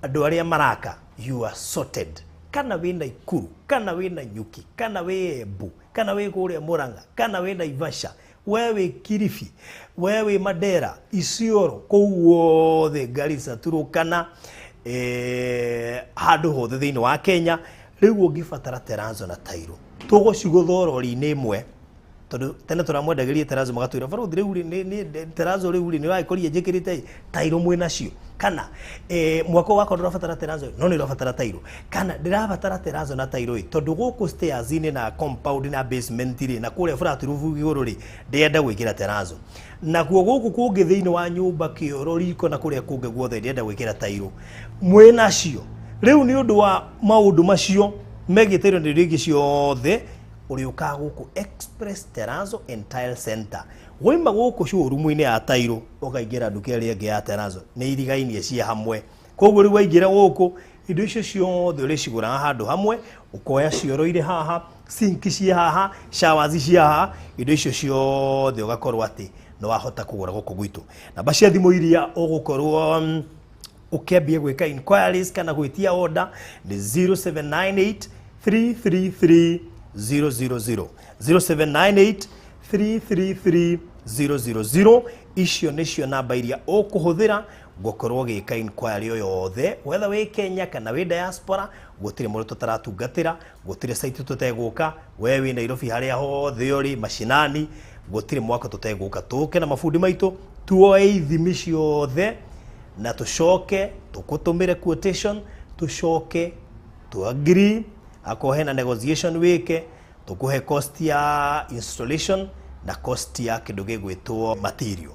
[SPEAKER 4] Andũ arĩa maraka, you are sorted. Kana wĩ Naikuru, kana wĩ Nanyuki, kana wĩ Embu, kana wĩ kũrĩa Murang'a, kana wĩ Naivasha, we wĩ Kilifi, we wĩ Mandera, Isiolo, kũu wothe, Garissa, Turkana, handũ hothe thĩinĩ wa Kenya, rĩu ũngĩbatara terrazzo na tairo tũgũcigũtha rori-inĩ ĩmwe, tondũ tene tũramwendagĩria terrazzo magatwĩra barothi rĩu rĩ, terrazzo rĩu rĩ nĩ ũragĩkorire njĩkĩrĩte tairo mwĩ nacio, kana mwako wakwa ndũrabatara terrazzo no nĩ ũrabatara tairo, kana ndĩrabatara terrazzo na tairo ĩ tondũ gũkũ stairs-inĩ na compound na basement rĩ na kũrĩa flat roof igũrũ rĩ ndĩrenda gwĩkĩra terrazzo, nakuo gũkũ kũngĩ thĩinĩ wa nyũmba kĩoro riko na kũrĩa kũngĩ guothe ndĩrenda gwĩkĩra tairo mwĩ nacio. Rĩu nĩ ũndũ wa maũndũ macio megiĩ tairo na indo ingĩ ciothe, ũrĩũkaga gũkũ Express Terrazzo and Tile Center. Waima gũkũ showroom-inĩ ya tairo ũkaingĩra nduka ĩrĩa ĩngĩ ya terrazzo, nĩ irigainie ciĩ hamwe, koguo rĩu waingĩra gũkũ indo icio ciothe ũrĩcigũraga handũ hamwe, ũkoya cioro irĩ haha, sink ciĩ haha, showers ciĩ haha, indo icio ciothe ũgakorwo atĩ nĩ wahota kũgũra gũkũ gwitũ. Namba cia thimũ iria ũgũkorwo ũkĩambia gwĩka inquiries kana gwĩtia order nĩ 0798 333 000, 0798 333 000. Icio nĩcio namba iria ũkũhũthĩra gũkorwo ũgĩka inquiry o yothe, whether wĩ Kenya kana wĩ diaspora. Gũtirĩ mũndũ tũtaratungatĩra, gũtirĩ site tũtegũka. We wĩ Nairobi harĩa hothe ũrĩ mashinani, gũtirĩ mwaka tũtegũka, tũke na mabundi maitũ tuoe ithimi ciothe na tũcoke tũkũtũmĩre quotation, tũcoke tu agree, akorwo hena negotiation wĩke, tũkũhe cost ya installation na cost ya kĩndũ gĩgwĩtwo material.